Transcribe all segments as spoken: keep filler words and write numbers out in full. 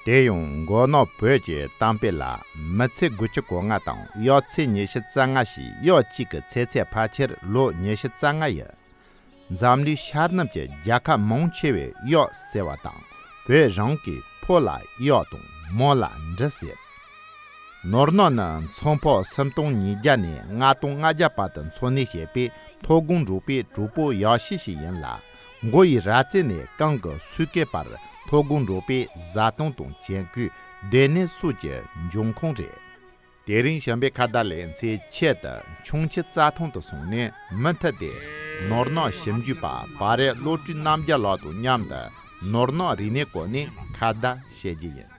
དེ་ཡང་མགོ་ནག་བོད་ཀྱི་གཏམ་དཔེ་ལ། མི་ཚེ་དགུ་བཅུ་གོ་ལྔ་དང་གཡག་ཚེ་ཉི་ཤུ་རྩ་ལྔ་ཞེས། གཡག་གཅིག་གི་ཚེ་ཚད་ཕལ་ཆེར་ལོ་ཉི་ཤུ་རྩ་ལྔ་ཡི། འཛམ་གླིང་ཤར་ནུབ་ཀྱི་རྒྱལ་ཁབ་མང་ཆེ་བས་གཡག་ཟེར་བ་དང་། བོད་རང་གིས་ཕོ་ལ་གཡག་དང་མོ་ལ་འབྲི་ཟེར། ནོར་ནག་ནི་མཚོ་འཕགས་སུམ་སྟོང་ཉིས་བརྒྱ་ནས་ལྔ་སྟོང་ལྔ་བརྒྱ་བར་དུ་འཚོ་གནས་བྱེད་པའི་ཐོ་དགུང་འབྲོག་པའི་གྲོགས་པོ་གཡག་ཤི་ཞིག་ཡིན་ལ། མགོ་ཡི་རྭ་རྩེ་ནས་རྐང་གི་སོས་ཀའི་བར་ཐོ་དགུང་འབྲོག་པའི་བཟའ་བཏུང་དང་གྱོན་གོས། སྡོད་གནས་སོགས་ཀྱི་འབྱུང་ཁུངས་རེད། དེ་རིང་བྱམས་པའི་ཁ་བརྡ་ལེ་ཚན་ཆེད་དུ་ཁྱུང་ཆུ་རྩྭ་ཐང་དུ་སོང་ནས་མུ་མཐུད་དེ། ནོར་ནག་ཞིབ་འཇུག་པ་བ་རེ་བློ་གྲོས་རྣམ་རྒྱལ་ལགས་དང་མཉམ་དུ་ནོར་ནག་རིག་གནས་སྐོར་ནས་ཁ་བརྡ་བྱེད་རྒྱུ་ཡིན།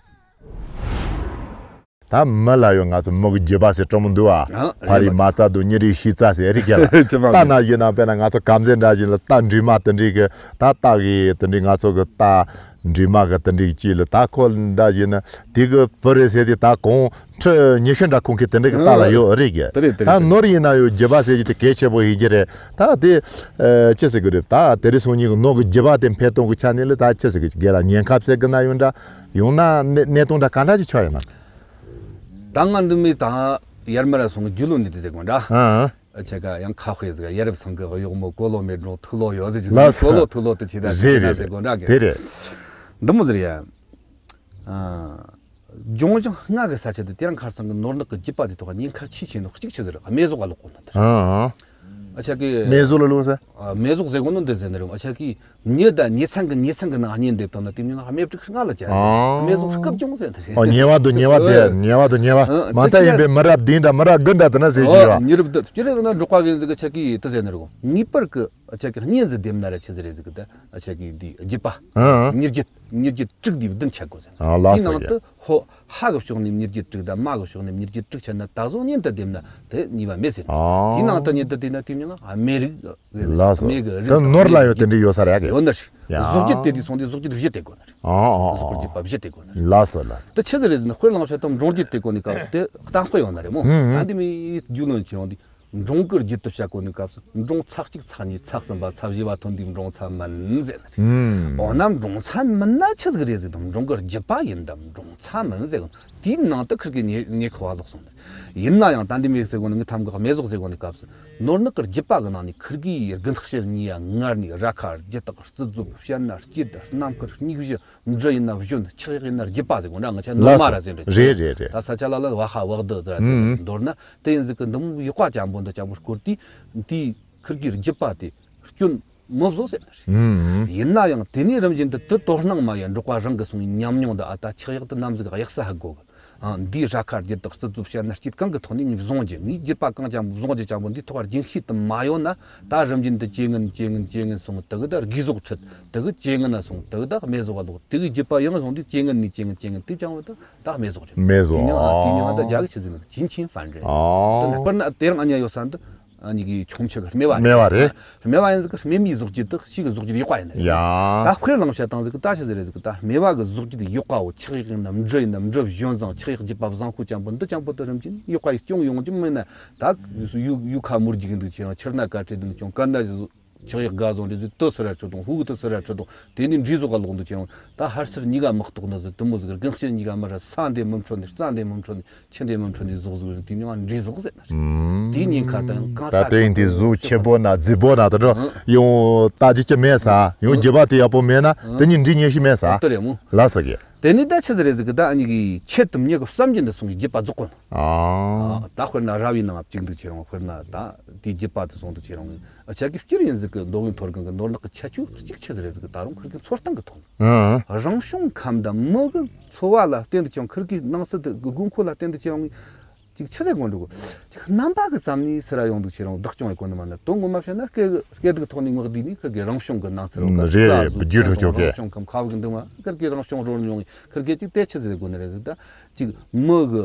ད་མི་ལ་ཡོད། ང་ཚོ་མི་གི་རྒྱུད་པ་ཟེར་སྤྲོ་མོ་འདུག་ཨ། ཨ། ཕ་རི་མ་རྩ་དང་མྱི་རི་ཤི་རྩ་ཟེར་རིག་ག་ལ། ཅི་མ་ད་ན་ཡིན་ན་དཔེར་ན་ང་ཚོ་གམ་ཟེ་འདྲ་བཞིན་ལ་ད་འདྲེ་མ་དེ་འདྲའི་གི་ད་ད་གི་དེ་འདྲའི་ང་ཚོ་གི་ད་འདྲེ་མ་གི་དེ་འདྲའི་ཅི་ལ་ད་ཁོ་འདྲ་བཞིན་ན་དེ་གི་བུ་རེད་ཟེར་དེ་ད་གོང་ཁྲི་ཉི་ཤུ་འདྲ་ཁོང་གི་དེ་འདྲ་གི་ད་ལ་ཡོད་རིག་གི། དེ་རེད། དེ་རེད། ད་དེ་རེད། ནོར་ཡིན་ན་ཡོད། རྒྱུད་པ་ཟེར་གི་དེ་གལ་ཆེ་པོ་ཡིན་གྱི་རེད། ད་དེ་ཨ་ཅི་ཟེར་གི་རེད། ད་དེ་རིང་སང་ཉིན་གི་ནོར་གི་རྒྱུད་པ་དེ་འཕེལ་གཏོང་གི་ཆ་ནས་ལ་ད་ཅི་ཟེར་གི་རྒན་ལགས་ཉེན་ཁ་ཟེར་གི་ན་ཡོད་འདྲ། ཡོང་ན་གནས་གནས་སྟངས་འདྲ་ག་འདྲ་ཅིག་ཆགས་ཡོད་ན། ད་ང་འདི་མི་དང་ཡར་མར་སོང་གི་རྒྱུ་ལོ་ནི་དེ་ཟེར་དགོས་འདྲ། ཨ། ཨ་ཆེ་ག་ཡང་ཁ་དཔེ་ཟིག་ཡ་རབས་སང་གི་གཡོག་མོ་གོ་ལོ་མེད་འགྲོ་ཐུག་ལོ་ཡོད་ཟེར་གྱི་ལགས་སོ། གོ་ལོ་ཐུག་ལོ་དེ་ཆེ་ད་རེད་རེད་ཟེར་རེད། དགོས་འདྲ་གི། དེ་རེད། འདི་མོ་ཟེར་ཡ། ཨ། ལྗོངས་ཞིང་ལྔ་གི་ས་ཆ་དེ་དེ་རིང་ཁ་སང་གི་ནོར་ནག་གི་རྒྱུད་པ་དེ་ཐོག་ཉེན་ཁ་ཆེ་ཆེ་ནོ་གཅིག་ཆི་ཟེར་ར་མེ་ཟོག་ག་ལོག་གོ་ནོ་དེ་རེད། ཨ། ཨ་ཆ་གི་མེ་ཟོག་ལ་ལོག་ཟེར། ཨ། མེ་ཟོག་ཟེར་གོ་ནོ་འདི་ཟེར་ནི་རེད། ཨ་ཆ་གི་མྱི་དང་མྱི་ཚང་གི་མྱི་ཚང་གི་ནང་གཉེན་སྡེབ་བཏང་ན་དེ་མྱི་ནང་རྨེ་སྤྲུག་ལྔ་ལ་བཅད་ནི་རེད། ཨ། མེ་ཟོག་སྐབས་ཅུང་ཟད་དེ་རེད། ཨོ་ཉེ་བ་དུ་ཉེ་བ་དེ་ཨ། ཉེ་བ་དུ་ཉེ་བ། ཨ། མ་དེ་ད་ཡིན་ཆ་པའི་མི་རབས་བདུན་དང་མི་རབས་དགུ་འདྲ་དུ་ན་ཟེར་གྱི་ཡོད། ཨ། མྱི་རབས་དུ་སྤྱི་རེད་ན་འབྲོག་པ་གི་ཟིག་གི་ཆ་གི་དུ་ཟེར་ནི་རེད། ངེས་པར་གི་ཨ་ཆ་གི་གཉེན་ཟིག་སྡེབ་ན་ར་ཆི་ཟིག་རེད་ཟིག་གི་ད་ཨ་ཆ་གི་འདི་རྒྱུད་པ། ཨ། མྱི་རྒྱུད་མྱི་རྒྱུད་དྲུག་འདི་བདུན་ཆ་དགོས་ཟེར། ཨ་ལགས་སོ། དེའི་ནང་དུ་ཧོ། ཕ་གི་ཕྱོགས་ནས་མྱི་རྒྱུད་དྲུག་དང་མ་གི་ཕྱོགས་ནས་མྱི་རྒྱུད་དྲུག་ཆ་ན་ད་གཟོད་གཉེན་དུ་བསྡེབས་ན་དེ་གཉིས་པ་མེད་ཟེར། ཨ། དེའི་ནང་དུ་གཉེན་དུ་བསྡེབས་ན་དེ་མྱིང་ང་མེ་རིགས་ཟེར། ལགས་སོ། མེ་གི་རིགས་དང་མྱིང་ང་མེ་རིགས་ལ་ཡོད་དེ་འདྲ་ཡོད་ས་རེད་ཡ་གི། ཡོད་ནི་རེད། ཡ། གཟུགས་རྒྱུད་དེ་དུས་སོང་དུས་གཟུགས་རྒྱུད་བཞི་དེ་དགོས་ནི་རེད། ཨ་ཨ་གཟུགས་པོར་རྒྱུད་པ་བཞི་དེ་དགོས་ནི་རེད། ལགས་སོ་ལགས་སོ། དེ་ཆི་ཟིག་རེད་ཟེར་ན་དཔེར་བླངས་བྱ་དང་འབྲོང་རྒྱུད་དེ་དགོས་ནི་སྐབས་དེ་གཏམ་དཔེ་ཡོད་ནི་རེད་མོ། ཨ་འདི་མི་རྒྱུས་ལོན་ཆེ་བ་འདི། འབྲོང་གི་རྒྱུད་དུ་བཤད་གོ་ནི་སྐབས་སུ་འབྲོང་ཚེག་གཅིག་ཚེག་གཉིས་ཚེག་གསུམ་པ་ཚེག་བཞི་བ་ཐོན་དུས་འབྲོང་ཚ་མིན་ཟེར་ནི་རེད། ཨོ་ན་འབྲོང་ཚ་མིན་ན་ཆི་ཟིག་རེད་ཟེར་དང་འབྲོང་གི་རྒྱུད་པ་ཡིན་དང་འབྲོང་ཚ་མིན་ཟེར་གོ་ནི་དེའི་ནང་དུ་ཁིར་གི་ཉེ་ཉེ་ཁ་བ་ལོག་སོང་ནི་རེད། ཡིན་ན་ཡང་ད་འདི་མེ་ཟེར་གོ་ནི་ངི་ཐམ་གི་མེ་ཟོག་ཟེར་གོ་ནི་སྐབས་སུ་ནོར་ནག་གི་རྒྱུད་པ་གི་ནང་ནས་ཁིར་གི་ཡི་རྒུན་ཐག་ཤད་གཉིས་ཡ་ངར་ནི་ར་ཁ་རྒྱུ་དག་རྩི་རྫོབ་བཤད་ན་སྐྱིད་རྣམ་མཁར་སྙིགས་བཞི། འབྲུ་ཡིན་ན་བཞོན། ཆག་ཡག་ཡིན་ན་རྒྱུད་པ་ཟེར་གོ་འདྲ། ང་ཆ་ནོར་མ་ར་ཟེར་འདྲ། རེད་རེད་རེད། ད་ས་ཆ་ལ་ལ་བ་ཧ་བག་དུ་ཟེར་ཟེར་མདོར་ན་དེ་ཡིན་ཟིག་གི་འདི་མོ་ཡག་པ་ཅན་པོ་འདི་ཅན་པོ་སྐོར་དུས་དེའི་ཁིར་གི་རྒྱུད་པ་དེ་སྐྱོན་མོ་བཟོ་ཟེར་ནི་རེད། ཡིན་ན་ཡང་དེ་ནས་རིམ་བཞིན་དུ་དེ་དོ་སྣང་མ་ཡ་འབྲོག་པ་རང་གི་སོང་བའི་ཉམས་མྱོང་དུ་ཨ་ད་ཆག་ཡག་དེ་ནམ་ཟིག་གཡག་ས་ཧ་གོ་གི། ཨ། འདིའི་ར་ཁ་རྒྱུ་དག་རྩི་རྫོབ་བཤད་ན་སྐྱིད་གང་གི་ཐོག་ནས་ངས་བཟུང་རྒྱུ། ངས་རྒྱུད་པ་གང་ཅན་བཟུང་རྒྱུ་ཅན་པོ་འདིའི་ཐོག་རྒྱུན་ཤེས་དུ་མ་ཡོད་ན། ད་རིམ་བཞིན་དུ་ཇེ་ངན་ཇེ་ངན་ཇེ་ངན་སོང་། དེ་གི་ད་རྒུད་ཟོག་ཁྲིད། དེ་གི་ཇེ་ངན་ན་སོང་། དེ་གི་ད་རྨེ་ཟོག་ག་ལོག། དེ་གི་རྒྱུད་པ་ཡང་སོང་དུས་ཇེ་ངན་ནས་ཇེ་ངན་ཇེ་ངན་དེ་ཀྱང་བ་ད་ད་རྨེ་ཟོག་རེད། རྨེ་ཟོག་དེ་མྱིང་ཨ་དེ་མྱིང་ཨ་ད་རྒྱ་གི་ཆི་ཟེར་ན་ཅིན་ཆིན་ཧྥན་རེད། ཨོ། དེ་ནས་དཔེར་ན་དེ་རིང་ཨ་ཉ་ཡོད་ས་འདི། ཨ་ནི་གི་ཁྱུང་ཆུ་གི་རྨེ་བ་རེད། རྨེ་བ་རེད། རྨེ་བ་ཡིན་ཟིག་གི་རྨེ་མའི་གཟུགས་རྒྱུད་དེ་ཕྱི་གི་གཟུགས་རྒྱུད་ཡག་པ་ཡིན་ནི་རེད། ཡ། ད་དཔེར་བླངས་བྱ་དང་ཟིག་གི་ད་ཆི་ཟིག་རེད་ཟིག་གི་ད་རྨེ་བ་གི་གཟུགས་རྒྱུད་ཡག་པ་བོ། ཆག་ཡག་ཡིན་ན་འབྲུ་ཡིན་ན་འབྲུ་བཞོན་བཟང་། ཆག་ཡག་རྒྱུད་པ་བཟང་ཁུ་ཅན་པོ་འདི་ཅན་པོ་དེ་རིམ་གྱིས་ཡག་པ་ཡི་སྐྱོང་ཡོང་རྒྱུ་མིན་ན། ད་ཡུ་ཡུ་ཁ་མུར་རྒྱུག་འདུག་ཁྱེད་རང་ཕྱིར་ན་ཀ་ཁྲེ་འདུག་ཁྱོད་གན་ན་ཆག་ཡག་དགའ་བཟང་རེད་ཟིག་དུ་སི་ར་ཁྲི་དང་ཧུ་གི་དུ་སི་ར་ཁྲི་དང་དེ་ནས་འབྲས་ཟོག་ག་ལོག་འདུག་ཁྱེད་རང་ད་ཧར་སར་གཉིས་ཀ་མི་གཏོགས་ནི་ཟིག་དུ་མོ་ཟིག་རྒན་ཤེད་གཉིས་ཀ་མི་ར་ས་འདི་མི་འཕྲོད་ནི་རྩྭ་འདི་མི་འཕྲོད་ནི། ཁྱི་འདི་མི་འཕྲོད་ནི་ཟོག་ཟོག་རེད། དེ་མྱིང་ང་འབྲས་ཟོག་ཟེར་ནི་རེད། དེའི་ཉེན་ཁ་དང་གང་ས་ད་དེ་ཡིན་དེ་གཟུགས་ཆེན་པོ་ན་རྫིག་པོ་ན་དེ་འདྲ་ཡང་ལྟ་རྒྱུ་ཅི་མེད་ས། ཡང་རྒྱུད་པ་དེ་ཡག་པོ་མེད་ན་དེ་ཉིད་འབྲས་ཉེ་ཤི་མེད་ས། ལགས་སོ་གི། དེ་ནི་ད་ཆི་ཟིག་རེད་ཟིག་གི་ད་ཨ་ནི་གི་ཆེད་དུ་མྱི་གི་བསམ་གྱིན་དུ་སོང་གི་རྒྱུད་པ་རྫོགས་གོ་ནོ། ད་དཔེར་ན་ར་བའི་ནང་བཅུག་འདུག་ཁྱེད་རང་དཔེར་ན་ད་དེའི་རྒྱུད་པ་དུ་སོང་འདུག་ཁྱེད་རང་། ཨ་ཆ་གི་སྤྱིར་ཡིན་ཟིག་གི་མདོ་དབུས་མཐོ་སྒང་གི་ནོར་ནག་གི་ཁྱད་ཆོས་གཅིག་ཆི་ཟིག་རེད་ཟིག་གི་ད་རུང་ཁིར་གི་འཚོ་སྟངས་གི་ཐོག་ནས། རང་བྱུང་ཁམས་དང་མི་གི་འཚོ་བ་ལ་བརྟེན་དུ་ཀྱང་ཁིར་གི་ནང་སྲིད་དུ་དགོས་མཁོ་ལ་བརྟེན་དུ་ཀྱང་ཅིག་ཆི་ཟེར་དགོས་འདུག་ཅིག་རྣམ་པ་གི་ཙམ་ནས་སི་ར་ཡོང་འདུག་ཁྱེད་རང་བདག་སྐྱོང་ཡེ་གོ་ནི་མ་ན། དོན་ངོ་མ་བཤད་ན་སྐད་སྐད་སྡུག་ཐོག་ནས་ངག་བསྡུས་ནས་ཁིར་གི་རང་བྱུང་གི་ནང་སྲིད་རོ་ག་རེད་རེད། རྩྭ་བཟོ་བརྒྱུད་རོ་ཆོག་གི་རང་བྱུང་ཁམས་ཁ་བ་གི་འདུག་མ་ཁིར་གི་རང་བྱུང་རོལ་མྱོང་ཁིར་གི་ཅིག་དེ་ཆི་ཟེར་དགོས་ནི་རེད་ཟིག་ད་ཅིག་མི་གི་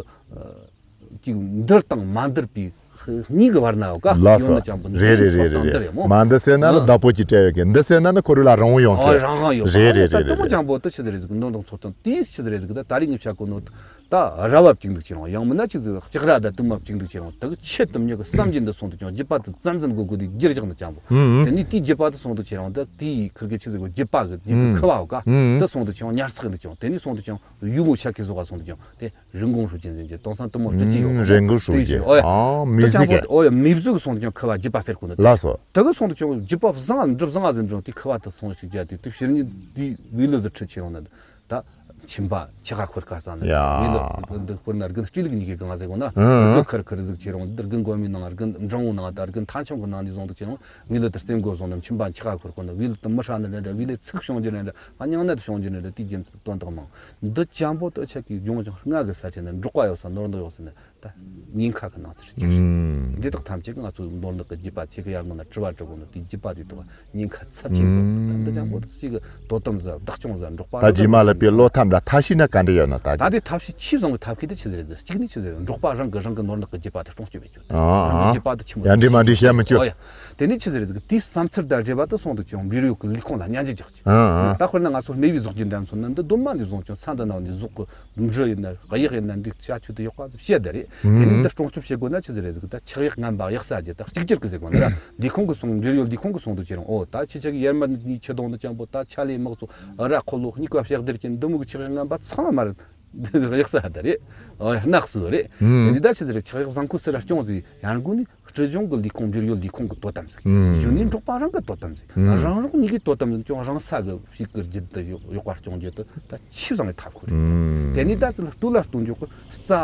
ཅིག་འདིར་དང་མ་འདིར་པའི་ གཉིས་ཀྱི་བར་ན་ཡོད་ཀ། ལགས་སོ། ཡོད་ན་ཅང་པོ་རེད་རེད་རེད་འདི་རེད། མ་འདི་ཟེར་ན་ནི་ཨ་བདག་པོ་གཅིག་སྤྲད་ཡོད་ཀྱི། འདི་ཟེར་ན་ནི་ཁོ་རང་ལ་རང་དབང་ཡོད་ཨོ་ཀྱི། རང་དབང་ཡོད་རེད་རེད་རེད་རེད། དེ་མོ་ཅང་པོ་དེ་ཆི་ཟིག་རེད་ཟིག་ནོར་དང་ཚོར་དང་དེ་ཆི་ཟིག་རེད་ཟིག་ད་ད་རེས་ངས་བཤད་གོ་ནོ་ད་ར་བབ་ཅིག་འདུག་ཁྱེད་རང་ཡང་མིན་ན་ཆི་ཟིག་ལྕགས་ར་ད་དུ་མ་ཅིག་འདུག་ཁྱེད་རང་ད་གི་ཆེད་དུ་མྱི་གི་བསམ་གྱི་འདི་སོང་དུ་ཀྱང་རྒྱུད་པ་དུ་ཙམ་ཙམ་དགོས་དགོས་དེ་རྒྱུར་བཞག་ནི་ཅང་པོ། ཨུ་ཨུ། དེ་ནས་དེའི་རྒྱུད་པ་དུ་སོང་དུ་ཁྱེད་རང་ད་དེའི་ཁིར་གི་ཆི་ཟིག་གི་རྒྱུད་པ་གི་རྒྱུད་གི་ཁུ་བ་བ་ཀ་ཨུ་ཨུ། དུ་སོང་དུ་ཀྱང་ཉར་ཚགས་འདུག་ཀྱང་དེ་ནས་སོང་དུ་ཀྱང་ཡུ་མོ་ཤ་ཁི་བཟོ་བ་སོང་དུ་ཀྱང་དེ། རིན་གོང་ཧྲུའུ་ཅན་ཅན་གྱི་དེང་སང་དུ་མོ་སྤྲི་ཅི་ཡོད་ཨང་། རིན་གོང་ཧྲུའུ་ཅན། ཨོ་ཡ། ཨང་། མི་གཟུགས་ཀྱི། ཨོ་ཡ། མི་གཟུགས་སོང་ཀྱང་ཁུ་བ་རྒྱུད་པ་ཕེར་ཁོ་ན། ལགས་སོ། དེ་གི་སོང་དུ་ཀྱང་རྒྱུད་པ་བཟང་འགྲུབ་བཟང་ཟིན་འགྲོ་དེ་ཁུ་བ་དུ་སོང་ཞིག་རྒྱ་དེ་དུ་ཕྱིར་ཉིད་དེ་བི་ལི་ཟི་ཁྲི་ཆེ་རུང་ན་ད་ཁྱིམ་པ་ཆི་ཁ་ཁོར་ཀ་ས་ན་ཡ། བི་ལི་འདི་ཁོར་ན་རྒན་སྤྲི་ལུག་གཉིས་ཀའི་གང་ཟེར་གོ་ན་ཨང་། རྒན་ཁར་ཁར་ཟིག་ཆེ་རུང་འདི་རྒན་གོ་མི་ནང་རྒན་འབྲང་བོ་ནང་ད་རྒན་ཐ་ཆུང་གི་ནང་ནས་བཟུང་དུ་ཆེ་རུང་བི་ལི་དུ་རྩེན་གོ་སོང་ན་ཁྱིམ་པ་ཆི་ཁ་ཁོར་ཁོ་ན་བི་ལི་དུ་མི་ཧྲ་ནི་རེད་འདྲ་བི་ལི་ཚིག་བྱུང་རྒྱུ་རེད་འདྲ་སྙིང་ནད་བྱུང་རྒྱུ་རེད་འདྲ་དེའི་རྒྱུ་མཚན་དོན་དག་མང་། འདི་ཅང་པོ་དུ་ཆ་གི་ཡོང་ཅང་ང་གི་ས་ཆ་ནས་འབྲོག་པ་ཡོད་ས་ནོར་འདོགས་ཡོད་ས་ནས་ད་ཉེན་ཁ་གི་སྣང་ཚུལ་ཅིག་རེད། འདི་དག་ཐམས་ཅད་ང་ཚོའི་ནོར་ནག་གི་རྒྱུད་པ་ཆེ་གི་ཡར་ནང་ན་དྲི་བ་དྲི་གོ་ནོ་དེ་རྒྱུད་པ་དེ་དག་ཉེན་ཁ་ཚབས་ཆེན་བཟོ་འདི་ཅང་པོ་དག་ཅིག་གི་དོ་དམ་ཟ་བདག་སྐྱོང་ཟ་འབྲོག་པ་ད་རྗེས་མ་ལ་པའི་བློ་ཐབས་འདྲ་ཐ་ཤི་ན་ག་འདྲ་ཡོད་ན་ད་ད་དེ་ཐབས་ཤེས་ཆེས་བཟང་བའི་ཐབས་ཤེས་དེ་ཆི་ཟེར་ཟེར་གཅིག་ནི་ཆི་ཟེར་འབྲོག་པ་རང་གི་རང་གི་ནོར་ནག་གི་རྒྱུད་པ་དེ་སྲུང་སྐྱོབ་བྱེད་རྒྱུ་རང་གི་རྒྱུད་པ་དེ་ཆི་མོ་ཡ་འདྲི་མ་འདྲི་བཤད་མི་ཆོག་ཡ། དེ་ནི་ཆི་ཟེར་ཟེར་གི་དེའི་བསམ་ཚུལ་དང་འབྲེལ་བ་དུ་སོང་དུ་ཀྱང་འབྲེལ་ཡོད་ཀྱི་ལས་ཁུངས་ལ་སྙན་ཞུ་རྒྱག་ཅིག་ཨ་ཨ། ད་དཔེར་ན་ང་ཚོ་སྨེ་བའི་གཟུགས་ཀྱི་འགྲམ་ཚོ་ནི་འདི་གདོད་མ་ནས་བཟུང་ཀྱང་ས་འདི་ནང་ནས་གཟུགས་ཀྱི་འབྲུ་ཡིན་ན་གཡག་ཡིན་ན་འདི་བྱ་ཆུ་དུ་གཡོག་པ་བཤད་དེ་རེད། དེ་ནི་ཨུམ། འདི་སྲུང་སྐྱོབ་བྱེད་དགོས་ན་ཆི་ཟིག་རེད་ཟིག་ད་ཆག་གཡག་ངན་པ་གཡག་ས་རྒྱུ་ད་གཅིག་གྱུར་གི་ཟེར་གོ་ན་ལས་ཁུངས་གི་སོང་འབྲེལ་ཡོད་ལས་ཁུངས་གི་སོང་དུ་ཁྱེད་རང་ཨོ་ད་ཁྱེད་ཅག་གི་ཡར་མར་ནི་ཆུ་དོང་ནི་ཅང་པོ་ད་ཆ་ལས་དམག་ཚོ་ར་འཁོར་ལོ་གཉིས་ཀ་ཕྱག་སྡེར་གྱི་འདི་མོ་གི་ཆག་གཡག་ངན་པ་ཚང་མ་རེད། གཡག་ས་ད་རེད། ཨོ་ཡ་ནག་སུ་རེད། ཨུམ། དེ་ནི་ད་ཆི་ཟིག་རེད་ཆག་གཡག་བཟང་ཁུ་སི་ར་སྐྱོང་ཟིག་ཡར་འགོ་ནི་སྲིད་གཞུང་གི་ལས་ཁུངས་འབྲེལ་ཡོད་ལས་ཁུངས་ཀྱི་དོ་དམ་ཟིག་ཨུམ། གཞོན་ནུའི་འབྲོག་པ་རང་གི་དོ་དམ་ཟིག་ཨུམ། རང་རོགས་གཉིས་ཀའི་དོ་དམ་ཟིག་ཀྱང་རང་ས་གི་ཞིག་གི་རྒྱུད་དུ་ཡོ་ཡོག་པར་སྐྱོང་རྒྱུ་དུ་ད་ཆེས་བཟང་གི་ཐབས་ཁུར་རེད། ཨུམ། དེ་ནས་ད་ཚི་ལ་སྟོད་ལ་སྟོད་འཇོག་གི་རྩྭ་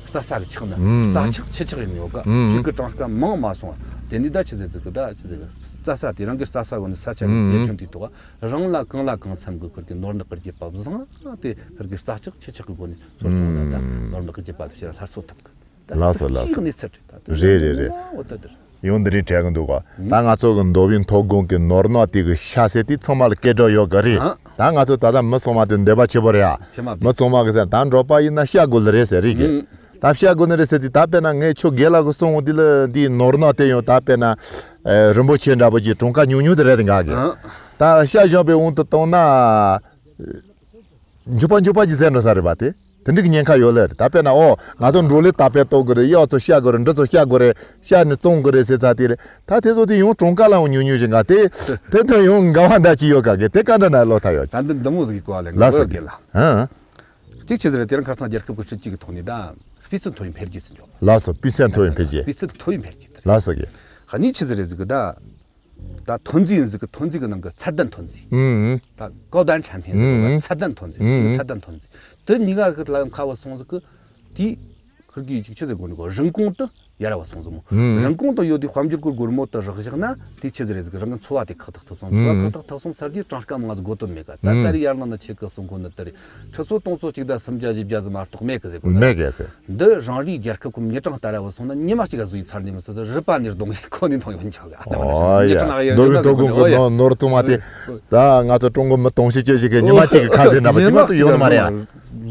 རྩྭ་ས་གི་ཆག་ན་ཨུམ། རྩྭ་ཆག་ཆུ་ཆག་ཡིན་ཡོད་ག་ཨུམ། ཞིག་གི་གྲངས་ཀ་མང་མ་སོང་བ་དེ་ནས་ད་ཆི་ཟེར་ཟིག་གི་ད་ཆི་ཟེར་གི་རྩྭ་ས་དེ་རང་གི་རྩྭ་ས་གོ་ནས་ས་ཆ་གི་ཨུམ། རྒྱལ་ཁྱོན་དེ་ཐོག་རང་ལ་གང་ལ་གང་འཚམ་གི་ཁུར་གི་ནོར་ནག་གི་རྒྱུད་པ་བཟང་དེ་ཁུར་གི་རྩྭ་ཆག་ཆུ་ཆག་གི་སྒོ་ནས་གསོ་སྐྱོང་ན་ད་ནོར་ནག་གི་རྒྱུད་པ་དེ་ཕྱིར་སླར་གསོ་ཐུབ་གི་ལགས་སོ་ལགས་སོ། གཅིག་གནས་ཚུལ་རེད་ད། རེད་རེད་རེད། འོ་ད་དེར། ཡང་འདི་རིགས་དྲན་གི་འདུག་ག་ད་ང་ཚོ་གི་མདོ་དབུས་མཐོ་སྒང་གི་ནོར་ནག་དེ་གི་ཤ་ཟེར་དེ་ཚང་མ་ལ་སྐད་གྲགས་ཡོད་གི་རེད། ཨ། ད་ང་ཚོ་ད་ལྟ་མི་ཚང་མ་དེ་འདོད་པ་ཆེ་པོ་རེད་ཡ། ཆེ་མ་མི་ཚང་མ་གི་ཟེར་ད་འབྲོག་པ་ཡིན་ན་ཤ་དགོས་ལེ་རེད་ཟེར་རེད་གི་ཨུམ། ད་ཤ་དགོས་ནི་རེད་ཟེར་དེ་ད་དཔེར་ན་ངས་ཁྱོད་རྒན་ལགས་གི་གསུང་འོང་དེ་ལ་འདིའི་ནོར་ནག་དེ་ཡང་ད་དཔེར་ན་རིན་པོ་ཆེ་འདྲ་པོ་ཅིག་གྲངས་ཀ་ཉུང་ཉུང་དེ་རེད་དེ་འགའ་གི་ཨ། ད་ཤ་བཞོན་པའི་དབང་དུ་བཏང་ན། མགྱོགས་པ་མགྱོགས་པ་ཅིག་ཟེར་འགྲོ་ས་རེད་པ་དེ། དེ་འདྲ་གི་ཉེན་ཁ་ཡོད་ལེ་རེད། ད་དཔེར་ན་ཨོ་ང་ཚོ་འབྲོག་ལས་ད་དཔེ་ལྟོ་གི་རེད། གཡག་ཚོ་བཤའ་དགོས་རེད། འབྲི་ཚོ་བཤའ་དགོས་རེད། བཤའ་ནས་བཙོང་དགོས་རེད་ཟེར་ཚ་དེ་རེད། ད་དེ་ཚོ་དེ་ཡང་གྲངས་ཀ་ལའང་ཉུང་ཉུང་ཞིག་འགའ་དེ་དེ་དེ་ཡང་འགལ་བ་འདྲ་ཅིག་ཡོད་ག་གི་དེ་ག་འདྲ་ན་ལོ་ཐ་ཡོད་ཅིག་ད་འདི་འདི་མོ་ཟིག་གི་གོ་བ་ལེན་ལ་དགོས་སོ་ར་གི་ལ། ཧ། གཅིག་ཆི་ཟེར་དེ་རིང་ཁ་སང་རྒྱལ་ཁབ་ཀྱི་སྲིད་ཇུས་ཀྱི་ཐོག་ནས་ད་སྤུས་ཚད་མཐོ་བའི་འཕེལ་རྒྱས་ཟིན་ཆོག་ལགས་སོ། སྤུས་ཚད་མཐོ་བའི་འཕེལ་རྒྱས། སྤུས་ཚད་མཐོ་བའི་འཕེལ་རྒྱས་དེ་རེད། ལགས་སོ་གི་གཉིས་ཆི་ཟེར་རེད་ཟིག་གི་ད། ད་ཐོན་རྫས་ཡིན་ཟིག་གི་ཐོན་རྫས་ཀྱི་ནང་གི་ཚད་ལྡན་ཐོན་རྫས། ཨུམ། ད་高端产品ཟིག་གི་ཨུམ། ཚད་ལྡན་ཐོན་རྫས་ཨུམ། ཞིང་ཚད་ལྡན་ཐོན་རྫས་དེ་གཉིས་ཀ་གི་ལ་ཁ་བ་སོང་ཟིག་གི་དེ་ཁུར་གི་ཅིག་ཆི་ཟེར་དགོས་ནི་གོ་རིན་གོང་དུ་ཡར་བ་སོང་ཟིག་མོ། ཨུམ། རིན་གོང་དུ་ཡོད་དེ་དཔལ་འབྱོར་གི་སྒོར་མོ་དུ་རག་བཞག་ན་དེ་ཆི་ཟེར་རེད་ཟིག་གི་རང་གི་འཚོ་བ་དེ་ཁག་ཐེག་ཐུབ་སོང་། འཚོ་བ་ཁག་ཐེག་ཐུབ་སོང་ཚར་རྗེས་གྲངས་ཀ་མང་ཟིག་དགོས་དོན་མེད་ག་ད་ད་རེས་ཡར་ནང་ན་ཆེ་གི་སོང་གོ་ནི་དེ་རེད། ཁྲི་ཚོ་སྟོང་ཚོ་གཅིག་ད་སུམ་བརྒྱ་བཞི་བརྒྱ་ཟིག་མ་གཏོགས་མེད་གི་ཟེར་གོ་ནི་མེད་གི་ཟེར། འདི་རང་རེའི་རྒྱལ་ཁབ་ཀྱི་མི་གྲངས་ལྟར་བ་སོང་ན་ཉི་མ་གཅིག་ག་བཟོས་ཚར་ནས་མི་ཚོ་རི་པ་ནས་རྡུང་གི་ཁོ་ནས་མཐོང་ཡོད་ཆོག་ག་ཨོ་ཡ། མདོ་དབུས་མཐོ་སྒང་གི་ནོར་ནོར་བཙོང་བ་དེ་ད་ང་ཚོ་ཀྲུང་གོ་མི་དུང་ཕྱུར་ཅན་ཞིག་གི་ཉི་མ་གཅིག་གི་ཁ་ཟས་འདྲ་པོ་ཅིག་མ་གཏོགས་ཡོད་ནི་མ་རེད་ཨ།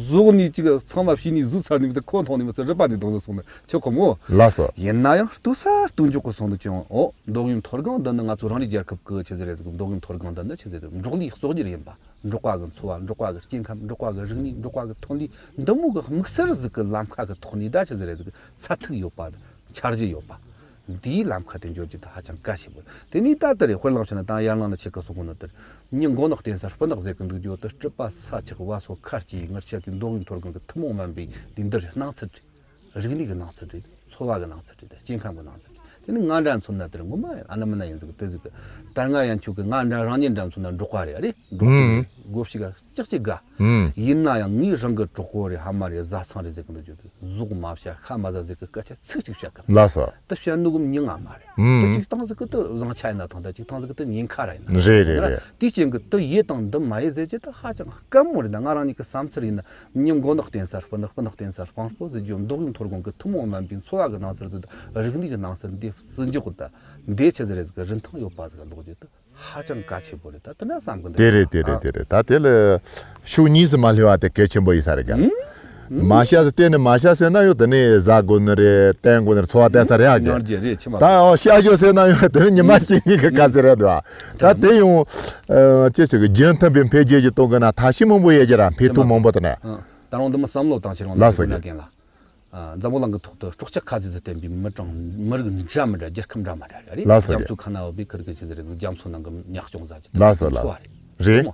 ཟོག་ནས་ཅིག་ཚང་མ་ཕྱིས་ནས་བཟོས་ཚར་ནས་མི་ཚོ་ཁོ་མཐོང་ནས་མི་ཚོ་རི་པ་ནས་རྡུང་ནས་སོང་ན་ཆོག་གི་མོ། ལགས་སོ། ཡིན་ན་ཡང་ལྟོས་ས་ལྟོས་འཇོག་གི་སོང་ནས་ཀྱང་ཨོ་མདོ་དབུས་མཐོ་སྒང་འདི་ནི་ང་ཚོ་རང་རེའི་རྒྱལ་ཁབ་ཀྱི་ཆི་ཟེར་རེད་ཟིག་མདོ་དབུས་མཐོ་སྒང་འདི་ནི་ཆི་ཟེར་རེད་འབྲོག་ལས་གཙོ་གཉེར་ཡིན་པ། འབྲོག་པ་གི་འཚོ་བ། འབྲོག་པ་གི་སྐྱེ་ཁམས། འབྲོག་པ་གི་རིག་གནས། འབྲོག་པ་གི་ཐོན་ལས་འདི་མོ་གི་དམིགས་བསལ་ཟིག་གི་ལམ་ཁ་གི་ཐོག་ནས་ད་ཆི་ཟིག་རེད་ཟིག་ཚད་ཐིག་ཡོད་པ་དང་འཆར་གཞི་ཡོད་པ། འདིའི་ལམ་ཁ་དེ་འཇོག་རྒྱུ་དེ་ཧ་ཅང་གལ་ཆེན་པོ་རེད། དེ་ནས་ད་ལྟ་རེད་དཔེར་བླངས་བྱས་ན་ད་ཡར་ནང་ན་ཆེ་གི་སོང་གོ་ནོ་དེར་མྱི་མགོ་ནག་བསྟེན་ས་སྤུ་ནག་ཟེར་གི་འདུག་རྒྱུ་དེ་སྲིད་པ་ས་ཆགས་བ་སོ་ཁར་སྐྱེས་ངར་ཆགས་གི་མདོ་དབུས་མཐོ་སྒང་གི་ཐུན་མོང་མ་ཡིན་པའི་འདི་འདིར་སྣང་ཚུལ་རེད། རིག་གནས་ཀྱི་སྣང་ཚུལ་རེད། འཚོ་བ་གི་སྣང་ཚུལ་རེད། སྐྱེ་ཁམས་ཀྱི་སྣང་ཚུལ་རེད། དེ་ནི་ང་འདྲ་མཚོན་ན་དེར་ངོ་མ་ཨ་ན་མི་ན་ཡིན་ཟིག་དེ་ཟིག་གི་ད་ང་ཡང་ཆོག་གི་ང་འདྲ་རང་ཉིད་འདྲ་མཚོན་ན་འབྲོག་པ་རེད་ཨ་རེད། འབྲོག་ཨུམ། སྒོ་ཕྱི་ག་ལྕགས་ཀྱི་དགའ། ཨུམ། ཡིན་ན་ཡང་ངའི་རང་གི་གྲོགས་པོ་རེད་ཕ་མ་རེད་བཟའ་ཚང་རེད་ཟེར་གི་འདུག་རྒྱུ་དེ་ཟོག་མ་བཤའ་ཤ་མ་ཟ་ཟེར་གི་སྐད་ཆ་ཚིག་གཅིག་བཤད་གི་མ་རེད། ལགས་སོ། དེ་བཤད་ནུ་གུམ་ཉིན་ང་མ་རེད། ཨུམ། དེ་གཅིག་སྟངས་ཟིག་གི་དེ་བཟང་ཆ་ཡིན་ན་ཐང་ད་གཅིག་སྟངས་ཟིག་གི་དེ་ཉེན་ཁ་ར་ཡིན་ན། རེད་རེད་རེད། དེའི་རྐྱེན་གི་དེ་ཡེ་དང་འདི་མ་ཡེ་ཟེར་རྒྱུ་དེ་ཧ་ཅང་དཀའ་མོ་རེད། ད་ང་རང་ཉིད་ཀྱི་བསམ་ཚུལ་ཡིན་ན། མྱི་མགོ་ནག་བསྟེན་ས་སྤུ་ནག་སྤུ་ནག་བསྟེན་ས་སྤང་སྤོ་ཟེར་རྒྱུ་མདོ་དབུས་མཐོ་སྒང་གི་ཐུན་མོང་མ་ཡིན་པའི་འཚོ་བ་གི་སྣང་ཚུལ་ཟིག་དང་རིག་གནས་ཀྱི་སྣང་ཚུལ་འདི་ཟིན་འཇོག་གི་ད་འདི་ཆི་ཟིག་རེད་ཟིག་རིན་ཐང་ཡོད་པ་ཟིག་ལོག་རྒྱུ་དེ་ཧ་ཅང་གལ་ཆེན་པོ་རེད། ད་དེ་འདྲ་བསམ་གི་འདུག་དེ་རེད་དེ་རེད་དེ་རེད། ད་དེ་ལ་ཤུགས་གཉིས་སུ་མ་སླེབས་པ་དེ་གལ་ཆེན་པོ་ཡིན་ས་རེད་ག་ཨང་ མ་བཤད་ཟེར་བལྟས་ནས་མ་བཤད་ཟེར་ན་ཡང་དེ་ནས་ཟ་དགོས་ནི་རེད། བསྟེན་དགོས་ནི་རེད། འཚོ་བ་བསྟེན་ས་རེད་ཨ་གི། ཉར་རྒྱུ་རེད་ཆི་མ་ད་ཨོ་བཤད་ཞོ་ཟེར་ན་ཡང་དེ་ནི་ཉི་མ་གཅིག་གཉིས་ཀྱི་དཀའ་ཚེགས་རེད་འདུག་ད་དེ་ཡང་ཅི་ཞིག་རྒྱུན་མཐུད་པའི་འཕེལ་རྒྱས་ཀྱི་སྟོབས་ཀྱིས་ན་ཐབས་ཤེས་མང་པོ་ཡོད་ཀྱི་ར། འཕེལ་ཐུབ་མང་པོ་དེ་ནས། ད་རུང་འདི་མི་བསམ་བློ་བཏང་ཆེ་རུང་ལགས་སོ་ཡ། ན་གན་ལ། འཛམ་བུ་གླིང་གི་ཐོག་ཏུ་སྲོག་ཆགས་ཁ་ཟས་སུ་བསྟེན་པའི་མི་གྲངས་མི་རིགས་འདྲ་མི་འདྲ། རྒྱལ་ཁབ་འདྲ་མི་འདྲ་རེད། ལགས་སོ་རྒྱ་མཚོའི་ཁ་ན་འོ་བའི་ཁུར་གི་ཆི་ཟེར་རྒྱ་མཚོ་ནང་གི་ཉག་ཆུང་ཟ་ཅི། ལགས་སོ་ལགས་སོ། རེད།